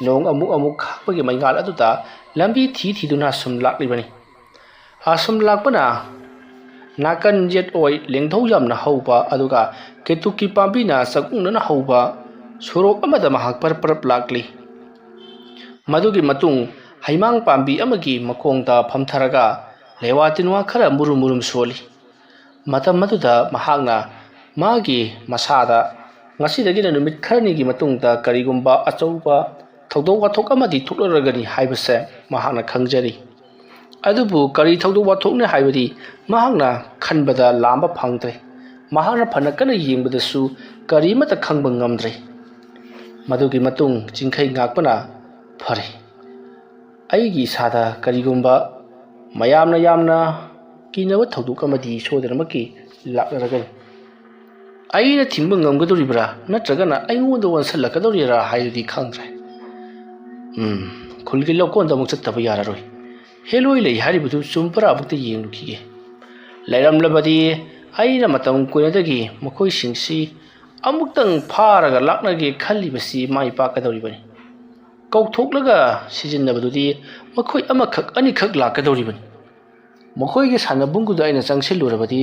ꯅꯣꯡ ꯑꯃꯨꯛ ꯑꯃꯨꯛ ꯈꯥꯛꯄꯒꯤ ꯃꯩꯉꯥꯜ ꯑꯗꯨꯗ ꯂꯝꯕꯤ ꯊꯤ ꯊꯤꯗꯨꯅ ꯁꯨꯝ ꯂꯥꯛꯂꯤꯕꯅꯤ꯫ ꯑꯁꯨꯝ ꯂꯥꯛꯄꯅ ꯅꯥꯀꯟ ꯌꯦꯠ ꯑꯣꯏ ꯂꯦꯡꯙꯧ ꯌꯥꯝꯅ ꯍꯧꯕ ꯑꯗꯨꯒ ꯀꯦꯇꯨꯀꯤ ꯄꯥꯝꯕꯤꯅ ꯆꯥꯛꯎꯡꯅꯅ ꯍꯧꯕ ꯁꯣꯔꯣꯛ ꯑꯃꯗ ꯃꯍꯥꯛ ꯄꯔꯞ ꯄꯔꯞ ꯂꯥꯛꯂꯤ꯫ ꯃꯗꯨꯒꯤ ꯃꯇꯨꯡ ꯍꯩꯃꯥꯡ ꯄꯥꯝꯕꯤ ꯑꯃꯒꯤ ꯃꯈꯣꯡꯗ ꯐꯝꯊꯔꯒ ꯂꯦꯋꯥ ꯇꯤꯟꯋꯥ ꯈꯔ ꯃꯨꯔꯨꯝ ꯃꯨꯔꯨꯝ ꯁꯣꯜꯂꯤ꯫ ꯃꯇꯝ ꯑꯗꯨꯗ ꯃꯍꯥꯛꯅ ꯃꯥꯒꯤ ꯃꯁꯥꯗ ꯉꯁꯤꯗꯒꯤꯅ ꯅꯨꯃꯤꯠ ꯈꯔꯅꯤꯒꯤ ꯃꯇꯨꯡꯗ ꯀꯔꯤꯒꯨꯝꯕ ꯑꯆꯧꯕ ꯊꯧꯗꯣꯛ ꯋꯥꯊꯣꯛ ꯑꯃꯗꯤ ꯊꯣꯛꯂꯛꯂꯒꯅꯤ ꯍꯥꯏꯕꯁꯦ ꯃꯍꯥꯛꯅ ꯈꯪꯖꯔꯤ꯫ ꯑꯗꯨꯕꯨ ꯀꯔꯤ ꯊꯧꯗꯣꯛ ꯋꯥꯊꯣꯛꯅꯤ ꯍꯥꯏꯕꯗꯤ ꯃꯍꯥꯛꯅ ꯈꯟꯕꯗ ꯂꯥꯝꯕ ꯐꯪꯗ꯭ꯔꯦ꯫ ꯃꯍꯥꯛꯅ ꯐꯅ ꯀꯟꯅ ꯌꯦꯡꯕꯗꯁꯨ ꯀꯔꯤꯃꯠꯇ ꯈꯪꯕ ꯉꯝꯗ꯭ꯔꯦ꯫ ꯃꯗꯨꯒꯤ ꯃꯇꯨꯡ ꯆꯤꯡꯈꯩ ꯉꯥꯛꯄꯅ, "ꯐꯔꯦ, ꯑꯩꯒꯤ ꯏꯁꯥꯗ ꯀꯔꯤꯒꯨꯝꯕ ꯃꯌꯥꯝꯅ ꯌꯥꯝꯅ ꯀꯤꯅꯕ ꯊꯧꯗꯣꯛ ꯑꯃꯗꯤ ꯁꯣꯏꯗꯅꯃꯛꯀꯤ ꯂꯥꯛꯂꯔꯒꯅꯤ꯫ ꯑꯩꯅ ꯊꯤꯡꯕ ꯉꯝꯒꯗꯧꯔꯤꯕ꯭ꯔꯥ ꯅꯠꯇ꯭ꯔꯒꯅ ꯑꯩꯉꯣꯟꯗ ꯑꯣꯟꯁꯤꯜꯂꯛꯀꯗꯧꯔꯤꯔꯥ ꯍꯥꯏꯗꯨꯗꯤ ꯈꯪꯗ꯭ꯔꯦ꯫ ꯎꯝ, ꯈꯨꯜꯒꯤ ꯂꯧꯀꯣꯟꯗ ꯑꯃꯨꯛ ꯆꯠꯇꯕ ꯌꯥꯔꯔꯣꯏ꯫ ꯍꯦꯂꯣꯏ ꯂꯩ ꯍꯥꯏꯔꯤꯕꯗꯨ ꯆꯨꯝꯕ꯭ꯔꯥ ꯑꯃꯨꯛꯇ ꯌꯦꯡꯂꯨꯈꯤꯒꯦ꯫ ꯂꯩꯔꯝꯂꯕꯗꯤ ꯑꯩꯅ ꯃꯇꯝ ꯀꯨꯏꯅꯗꯒꯤ ꯃꯈꯣꯏꯁꯤꯡꯁꯤ ꯑꯃꯨꯛꯇꯪ ꯐꯥꯔꯒ ꯂꯥꯛꯅꯒꯦ ꯈꯜꯂꯤꯕꯁꯤ ꯃꯥꯏ ꯄꯥꯛꯀꯗꯧꯔꯤꯕꯅꯤ꯫ ꯀꯧꯊꯣꯛꯂꯒ ꯁꯤꯖꯤꯟꯅꯕꯗꯨꯗꯤ ꯃꯈꯣꯏ ꯑꯃꯈꯛ ꯑꯅꯤꯈꯛ ꯂꯥꯛꯀꯗꯧꯔꯤꯕꯅꯤ꯫ ꯃꯈꯣꯏꯒꯤ ꯁꯥꯟꯅꯕꯨꯡꯗꯨꯗ ꯑꯩꯅ ꯆꯪꯁꯤꯜꯂꯨꯔꯕꯗꯤ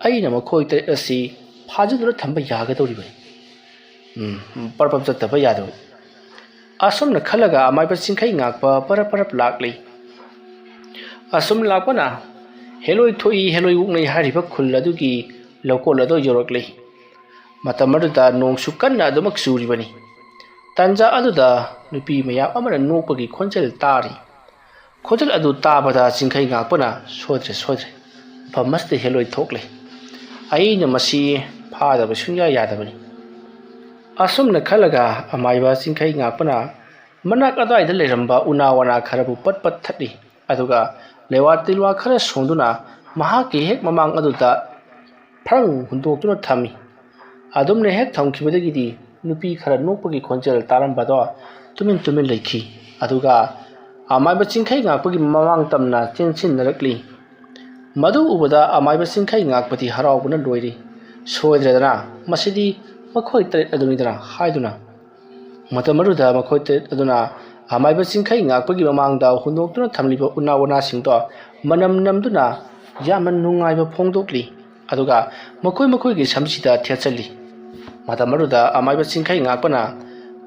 ꯑꯩꯅ ꯃꯈꯣꯏ ꯇꯔꯦꯠ ꯑꯁꯤ ꯐꯥꯖꯤꯟꯗꯨꯅ ꯊꯝꯕ ꯌꯥꯒꯗꯧꯔꯤꯕꯅꯤ꯫" ꯎꯝ, ꯄꯔꯞ ꯄꯔꯞ ꯆꯠꯇꯕ ꯌꯥꯗꯕ꯫ ꯑꯁꯨꯝꯅ ꯈꯜꯂꯒ ꯑꯃꯥꯏꯕ ꯆꯤꯡꯈꯩ ꯉꯥꯛꯄ ꯄꯔꯞ ꯄꯔꯞ ꯂꯥꯛꯂꯤ꯫ ꯑꯁꯨꯝ ꯂꯥꯛꯄꯅ ꯍꯦꯂꯣꯏ ꯊꯣꯛꯏ, ꯍꯦꯂꯣꯏ ꯑꯣꯛꯅꯩ ꯍꯥꯏꯔꯤꯕ ꯈꯨꯜ ꯑꯗꯨꯒꯤ ꯂꯧꯀꯣꯜ ꯑꯗꯨ ꯌꯧꯔꯛꯂꯤ꯫ ꯃꯇꯝ ꯑꯗꯨꯗ ꯅꯣꯡꯁꯨ ꯀꯟꯅ ꯑꯗꯨꯃꯛ ꯆꯨꯔꯤꯕꯅꯤ꯫ ꯇꯥꯟꯖꯥ ꯑꯗꯨꯗ ꯅꯨꯄꯤ ꯃꯌꯥꯝ ꯑꯃꯅ ꯅꯣꯛꯄꯒꯤ ꯈꯣꯟꯖꯦꯜ ꯇꯥꯔꯤ꯫ ꯈꯣꯟꯖꯦꯜ ꯑꯗꯨ ꯇꯥꯕꯗ ꯆꯤꯡꯈꯩ ꯉꯥꯛꯄꯅ, "ꯁꯣꯏꯗ꯭ꯔꯦ, ꯁꯣꯏꯗ꯭ꯔꯦ, ꯃꯐꯝ ꯑꯁꯤꯗ ꯍꯦꯂꯣꯏ ꯊꯣꯛꯂꯦ꯫ ꯑꯩꯅ ꯃꯁꯤ ꯐꯥꯗꯕ ꯁꯨꯡꯌꯥ ꯌꯥꯗꯕꯅꯤ꯫" ꯑꯁꯨꯝꯅ ꯈꯜꯂꯒ ꯑꯃꯥꯏꯕ ꯆꯤꯡꯈꯩ ꯉꯥꯛꯄꯅ ꯃꯅꯥꯛ ꯑꯗꯨꯋꯥꯏꯗ ꯂꯩꯔꯝꯕ ꯎꯅꯥ ꯋꯥꯅꯥ ꯈꯔꯕꯨ ꯄꯠ ꯄꯠ ꯊꯠꯂꯤ꯫ ꯑꯗꯨꯒ ꯂꯦꯋꯥ ꯇꯤꯜꯋꯥ ꯈꯔ ꯁꯣꯟꯗꯨꯅ ꯃꯍꯥꯛꯀꯤ ꯍꯦꯛ ꯃꯃꯥꯡ ꯑꯗꯨꯗ ꯐ꯭ꯔꯪ ꯍꯨꯟꯗꯣꯛꯇꯨꯅ ꯊꯝꯃꯤ꯫ ꯑꯗꯨꯝꯅ ꯍꯦꯛ ꯊꯝꯈꯤꯕꯗꯒꯤꯗꯤ ꯅꯨꯄꯤ ꯈꯔ ꯅꯣꯛꯄꯒꯤ ꯈꯣꯟꯖꯦꯜ ꯇꯥꯔꯝꯕꯗꯣ ꯇꯨꯃꯤꯟ ꯇꯨꯃꯤꯟ ꯂꯩꯈꯤ꯫ ꯑꯗꯨꯒ ꯑꯃꯥꯏꯕ ꯆꯤꯡꯈꯩ ꯉꯥꯛꯄꯒꯤ ꯃꯃꯥꯡ ꯇꯝꯅ ꯆꯦꯟꯁꯤꯟꯅꯔꯛꯂꯤ꯫ ꯃꯗꯨ ꯎꯕꯗ ꯑꯃꯥꯏꯕ ꯆꯤꯡꯈꯩ ꯉꯥꯛꯄꯗꯤ ꯍꯔꯥꯎꯕꯅ ꯂꯣꯏꯔꯤ꯫ ꯁꯣꯏꯗ꯭ꯔꯦꯗꯅ, ꯃꯁꯤꯗꯤ ꯃꯈꯣꯏ ꯇꯔꯦꯠ ꯑꯗꯨꯅꯤꯗꯅ ꯍꯥꯏꯗꯨꯅ꯫ ꯃꯇꯝ ꯑꯗꯨꯗ ꯃꯈꯣꯏ ꯇꯔꯦꯠ ꯑꯗꯨꯅ ꯑꯃꯥꯏꯕ ꯆꯤꯡꯈꯩ ꯉꯥꯛꯄꯒꯤ ꯃꯃꯥꯡꯗ ꯍꯨꯟꯗꯣꯛꯇꯨꯅ ꯊꯝꯂꯤꯕ ꯎꯅꯥ ꯋꯥꯅꯥꯁꯤꯡꯗꯣ ꯃꯅꯝ ꯅꯝꯗꯨꯅ ꯌꯥꯝꯅ ꯅꯨꯡꯉꯥꯏꯕ ꯐꯣꯡꯗꯣꯛꯂꯤ꯫ ꯑꯗꯨꯒ ꯃꯈꯣꯏ ꯃꯈꯣꯏꯒꯤ ꯁꯝꯁꯤꯗ ꯊꯦꯠꯆꯜꯂꯤ꯫ ꯃꯇꯝ ꯑꯗꯨꯗ ꯑꯃꯥꯏꯕ ꯆꯤꯡꯈꯩ ꯉꯥꯛꯄꯅ,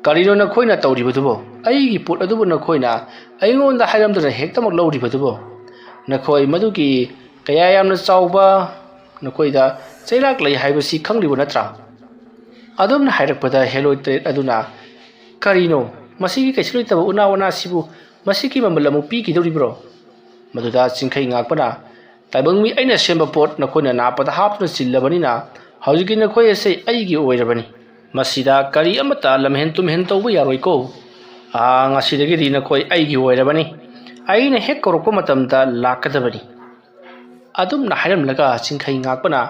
"ꯀꯔꯤꯅꯣ ꯅꯈꯣꯏꯅ ꯇꯧꯔꯤꯕꯗꯨꯕꯣ? ꯑꯩꯒꯤ ꯄꯣꯠ ꯑꯗꯨꯕꯨ ꯅꯈꯣꯏꯅ ꯑꯩꯉꯣꯟꯗ ꯍꯥꯏꯔꯝꯗꯅ ꯍꯦꯛꯇꯃꯛ ꯂꯧꯔꯤꯕꯗꯨꯕꯣ? ꯅꯈꯣꯏ ꯃꯗꯨꯒꯤ ꯀꯌꯥ ꯌꯥꯝꯅ ꯆꯥꯎꯕ ꯅꯈꯣꯏꯗ ꯆꯩꯔꯥꯛ ꯂꯩ ꯍꯥꯏꯕꯁꯤ ꯈꯪꯂꯤꯕ ꯅꯠꯇ꯭ꯔꯥ?" ꯑꯗꯨꯝꯅ ꯍꯥꯏꯔꯛꯄꯗ ꯍꯦꯂꯣꯏ ꯇꯔꯦꯠ ꯑꯗꯨꯅ, "ꯀꯔꯤꯅꯣ? ꯃꯁꯤꯒꯤ ꯀꯩꯁꯨ ꯂꯩꯇꯕ ꯎꯅꯥ ꯋꯥꯅꯥꯁꯤꯕꯨ ꯃꯁꯤꯒꯤ ꯃꯃꯜ ꯑꯃꯨꯛ ꯄꯤꯈꯤꯗꯧꯔꯤꯕ꯭ꯔꯣ?" ꯃꯗꯨꯗ ꯆꯤꯡꯈꯩ ꯉꯥꯛꯄꯅ, "ꯇꯥꯏꯕꯪ ꯃꯤ, ꯑꯩꯅ ꯁꯦꯝꯕ ꯄꯣꯠ ꯅꯈꯣꯏꯅ ꯅꯥꯞꯄꯗ ꯍꯥꯞꯇꯨꯅ ꯆꯤꯜꯂꯕꯅꯤꯅ ꯍꯧꯖꯤꯛꯀꯤ ꯅꯈꯣꯏ ꯑꯁꯦ ꯑꯩꯒꯤ ꯑꯣꯏꯔꯕꯅꯤ꯫ ꯃꯁꯤꯗ ꯀꯔꯤ ꯑꯃꯠꯇ ꯂꯝꯍꯦꯟ ꯇꯨꯝꯍꯦꯟ ꯇꯧꯕ ꯌꯥꯔꯣꯏꯀꯣ꯫ ꯑꯥ, ꯉꯁꯤꯗꯒꯤꯗꯤ ꯅꯈꯣꯏ ꯑꯩꯒꯤ ꯑꯣꯏꯔꯕꯅꯤ꯫ ꯑꯩꯅ ꯍꯦꯛ ꯀꯧꯔꯛꯄ ꯃꯇꯝꯗ ꯂꯥꯛꯀꯗꯕꯅꯤ꯫" ꯑꯗꯨꯝꯅ ꯍꯥꯏꯔꯝꯂꯒ ꯆꯤꯡꯈꯩ ꯉꯥꯛꯄꯅ,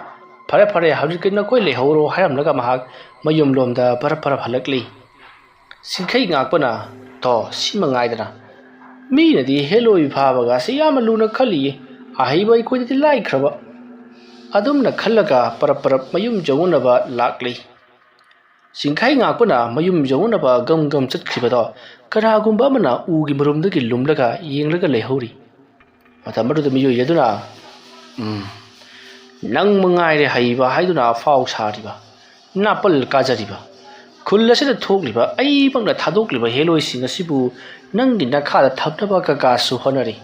"ꯐꯔꯦ, ꯐꯔꯦ, ꯍꯧꯖꯤꯛꯇꯤ ꯅꯈꯣꯏ ꯂꯩꯍꯧꯔꯣ" ꯍꯥꯏꯔꯝꯂꯒ ꯃꯍꯥꯛ ꯃꯌꯨꯝꯂꯣꯝꯗ ꯄꯔꯞ ꯄꯔꯞ ꯍꯜꯂꯛꯂꯤ꯫ ꯆꯤꯡꯈꯩ ꯉꯥꯛꯄꯅ, "ꯇꯣ, ꯁꯤ ꯃꯉꯥꯏꯗꯅ꯫ ꯃꯤꯅꯗꯤ ꯍꯦꯂꯣꯏ ꯐꯥꯕꯒ ꯑꯁꯤ ꯌꯥꯝꯅ ꯂꯨꯅ ꯈꯜꯂꯤꯌꯦ꯫ ꯑꯍꯩꯕ ꯑꯩꯈꯣꯏꯗꯗꯤ ꯂꯥꯏꯈ꯭ꯔꯕ꯫" ꯑꯗꯨꯝꯅ ꯈꯜꯂꯒ ꯄꯔꯞ ꯄꯔꯞ ꯃꯌꯨꯝ ꯌꯧꯅꯅꯕ ꯂꯥꯛꯂꯤ꯫ ꯆꯤꯡꯈꯩ ꯉꯥꯛꯄꯅ ꯃꯌꯨꯝ ꯌꯧꯅꯅꯕ ꯒꯝ ꯒꯝ ꯆꯠꯈꯤꯕꯗꯣ ꯀꯅꯥꯒꯨꯝꯕ ꯑꯃꯅ ꯎꯒꯤ ꯃꯔꯨꯝꯗꯒꯤ ꯂꯨꯝꯂꯒ ꯌꯦꯡꯂꯒ ꯂꯩꯍꯧꯔꯤ꯫ ꯃꯇꯝ ꯑꯗꯨꯗ ꯃꯤꯑꯣꯏ ꯑꯗꯨꯅ, "ꯎꯝ, ꯅꯪ ꯃꯉꯥꯏꯔꯦ ꯍꯩꯕ ꯍꯥꯏꯗꯨꯅ ꯑꯐꯥꯎ ꯁꯥꯔꯤꯕ, ꯅꯥꯄꯜ ꯀꯥꯖꯔꯤꯕ, ꯈꯨꯜ ꯑꯁꯤꯗ ꯊꯣꯛꯂꯤꯕ ꯑꯩꯃꯛꯅ ꯊꯥꯗꯣꯛꯂꯤꯕ ꯍꯦꯂꯣꯏꯁꯤꯡ ꯑꯁꯤꯕꯨ ꯅꯪꯒꯤ ꯅꯈꯥꯗ ꯊꯝꯅꯕ ꯀꯀꯥꯁꯨ ꯍꯣꯠꯅꯔꯤ꯫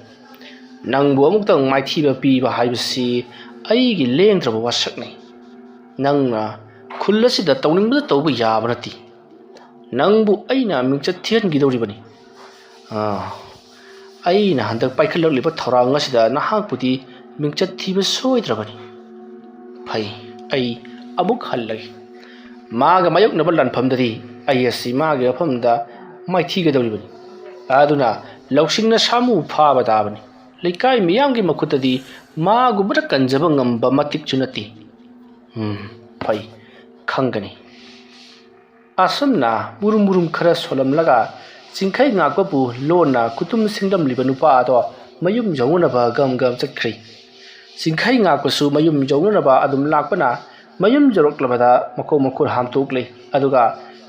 ꯅꯪꯕꯨ ꯑꯃꯨꯛꯇꯪ ꯃꯥꯏꯊꯤꯕ ꯄꯤꯕ ꯍꯥꯏꯕꯁꯤ ꯑꯩꯒꯤ ꯂꯦꯡꯗ꯭ꯔꯕ ꯋꯥꯁꯛꯅꯤ꯫ ꯅꯪꯅ ꯈꯨꯜ ꯑꯁꯤꯗ ꯇꯧꯅꯤꯡꯕꯗ ꯇꯧꯕ ꯌꯥꯕ ꯅꯠꯇꯦ꯫ ꯅꯪꯕꯨ ꯑꯩꯅ ꯃꯤꯡꯆꯠ ꯊꯤꯍꯟꯈꯤꯗꯧꯔꯤꯕꯅꯤ꯫ ꯑꯥ, ꯑꯩꯅ ꯍꯟꯗꯛ ꯄꯥꯏꯈꯠꯂꯛꯂꯤꯕ ꯊꯧꯔꯥꯡ ꯑꯁꯤꯗ ꯅꯍꯥꯛꯄꯨꯗꯤ ꯃꯤꯡꯆꯠ ꯊꯤꯕ ꯁꯣꯏꯗ꯭ꯔꯕꯅꯤ꯫ ꯐꯩ, ꯑꯩ ꯑꯃꯨꯛ ꯍꯜꯂꯒꯦ꯫ ꯃꯥꯒ ꯃꯥꯌꯣꯛꯅꯕ ꯂꯥꯟꯐꯝꯗꯗꯤ ꯑꯩ ꯑꯁꯤ ꯃꯥꯒꯤ ꯃꯐꯝꯗ ꯃꯥꯏꯊꯤꯒꯗꯧꯔꯤꯕꯅꯤ꯫ ꯑꯗꯨꯅ ꯂꯧꯁꯤꯡꯅ ꯁꯥꯃꯨ ꯐꯥꯕ ꯇꯥꯕꯅꯤ꯫ ꯂꯩꯀꯥꯏ ꯃꯤꯌꯥꯝꯒꯤ ꯃꯈꯨꯠꯇꯗꯤ ꯃꯥꯒꯨꯝꯕꯅ ꯀꯟꯖꯕ ꯉꯝꯕ ꯃꯇꯤꯛꯁꯨ ꯅꯠꯇꯦ꯫ ꯎꯝ, ꯐꯩ, ꯈꯪꯒꯅꯤ꯫" ꯑꯁꯨꯝꯅ ꯃꯨꯔꯨꯝ ꯃꯨꯔꯨꯝ ꯈꯔ ꯁꯣꯜꯂꯝꯂꯒ ꯆꯤꯡꯈꯩ ꯉꯥꯛꯄꯕꯨ ꯂꯣꯟꯅ ꯈꯨꯇꯨꯝ ꯁꯤꯡꯂꯝꯂꯤꯕ ꯅꯨꯄꯥ ꯑꯗꯣ ꯃꯌꯨꯝ ꯌꯧꯅꯅꯕ ꯒꯝ ꯒꯝ ꯆꯠꯈ꯭ꯔꯦ꯫ ꯆꯤꯡꯈꯩ ꯉꯥꯛꯄꯁꯨ ꯃꯌꯨꯝ ꯌꯧꯅꯅꯕ ꯑꯗꯨꯝ ꯂꯥꯛꯄꯅ, ꯃꯌꯨꯝ ꯌꯧꯔꯛꯂꯕꯗ ꯃꯈꯣꯡ ꯃꯈꯨꯠ ꯍꯥꯝꯗꯣꯛꯂꯦ꯫ ꯑꯗꯨꯒ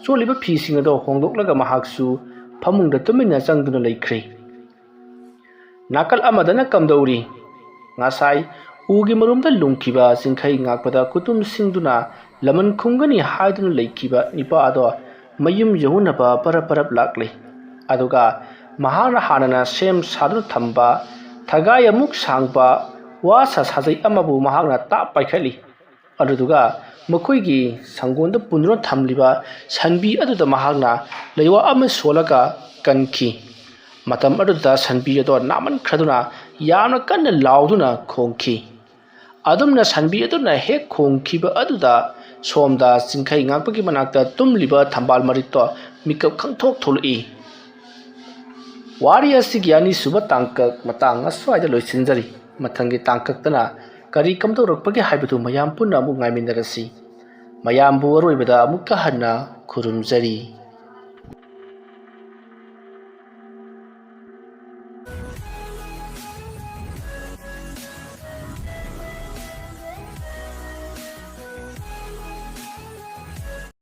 ꯆꯣꯠꯂꯤꯕ ꯐꯤꯁꯤꯡ ꯑꯗꯣ ꯍꯣꯡꯗꯣꯛꯂꯒ ꯃꯍꯥꯛꯁꯨ ꯐꯃꯨꯡꯗ ꯇꯨꯃꯤꯟꯅ ꯆꯪꯗꯨꯅ ꯂꯩꯈ꯭ꯔꯦ꯫ ꯅꯥꯀꯜ ꯑꯃꯗꯅ ꯀꯝꯗꯧꯔꯤ? ꯉꯁꯥꯏ ꯎꯒꯤ ꯃꯔꯨꯝꯗ ꯂꯨꯝꯈꯤꯕ ꯆꯤꯡꯈꯩ ꯉꯥꯛꯄꯗ ꯈꯨꯇꯨꯝ ꯁꯤꯡꯗꯨꯅ ꯂꯃꯟ ꯈꯨꯝꯒꯅꯤ ꯍꯥꯏꯗꯨꯅ ꯂꯩꯈꯤꯕ ꯅꯤꯄꯥ ꯑꯗꯣ ꯃꯌꯨꯝ ꯌꯧꯅꯅꯕ ꯄꯔꯞ ꯄꯔꯞ ꯂꯥꯛꯂꯤ꯫ ꯑꯗꯨꯒ ꯃꯍꯥꯛꯅ ꯍꯥꯟꯅꯅ ꯁꯦꯝ ꯁꯥꯗꯨꯅ ꯊꯝꯕ ꯊꯒꯥꯏ ꯑꯃꯨꯛ ꯁꯥꯡꯕ ꯋꯥ ꯁꯥ ꯁꯥꯖꯩ ꯑꯃꯕꯨ ꯃꯍꯥꯛꯅ ꯇꯥꯞ ꯄꯥꯏꯈꯠꯂꯤ꯫ ꯑꯗꯨꯗꯨꯒ ꯃꯈꯣꯏꯒꯤ ꯁꯪꯒꯣꯟꯗ ꯄꯨꯟꯗꯨꯅ ꯊꯝꯂꯤꯕ ꯁꯟꯕꯤ ꯑꯗꯨꯗ ꯃꯍꯥꯛꯅ ꯂꯩꯋꯥ ꯑꯃ ꯁꯣꯜꯂꯒ ꯀꯟꯈꯤ꯫ ꯃꯇꯝ ꯑꯗꯨꯗ ꯁꯟꯕꯤ ꯑꯗꯣ ꯅꯥꯃꯟꯈ꯭ꯔꯗꯨꯅ ꯌꯥꯝꯅ ꯀꯟꯅ ꯂꯥꯎꯗꯨꯅ ꯈꯣꯡꯈꯤ꯫ ꯑꯗꯨꯝꯅ ꯁꯟꯕꯤ ꯑꯗꯨꯅ ꯍꯦꯛ ꯈꯣꯡꯈꯤꯕ ꯑꯗꯨꯗ ꯁꯣꯝꯗ ꯆꯤꯡꯈꯩ ꯉꯥꯛꯄꯒꯤ ꯃꯅꯥꯛꯇ ꯇꯨꯝꯂꯤꯕ ꯊꯝꯕꯥꯜ ꯃꯔꯤꯠꯇꯣ ꯃꯤꯀꯞ ꯈꯪꯊꯣꯛ ꯊꯣꯛꯂꯛꯏ꯫ ꯋꯥꯔꯤ ꯑꯁꯤꯒꯤ ꯑꯅꯤꯁꯨꯕ ꯇꯥꯡꯀꯛ ꯃꯇꯥꯡ ꯑꯁ꯭ꯋꯥꯏꯗ ꯂꯣꯏꯁꯤꯟꯖꯔꯤ꯫ ꯃꯊꯪꯒꯤ ꯇꯥꯡꯀꯛꯇꯅ ꯀꯔꯤ ꯀꯝꯗꯧꯔꯛꯄꯒꯦ ꯍꯥꯏꯕꯗꯨ ꯃꯌꯥꯝ ꯄꯨꯟꯅ ꯑꯃꯨꯛ ꯉꯥꯏꯃꯤꯟꯅꯔꯁꯤ꯫ ꯃꯌꯥꯝꯕꯨ ꯑꯔꯣꯏꯕꯗ ꯑꯃꯨꯛꯀ ꯍꯟꯅ ꯈꯨꯔꯨꯝꯖꯔꯤ꯫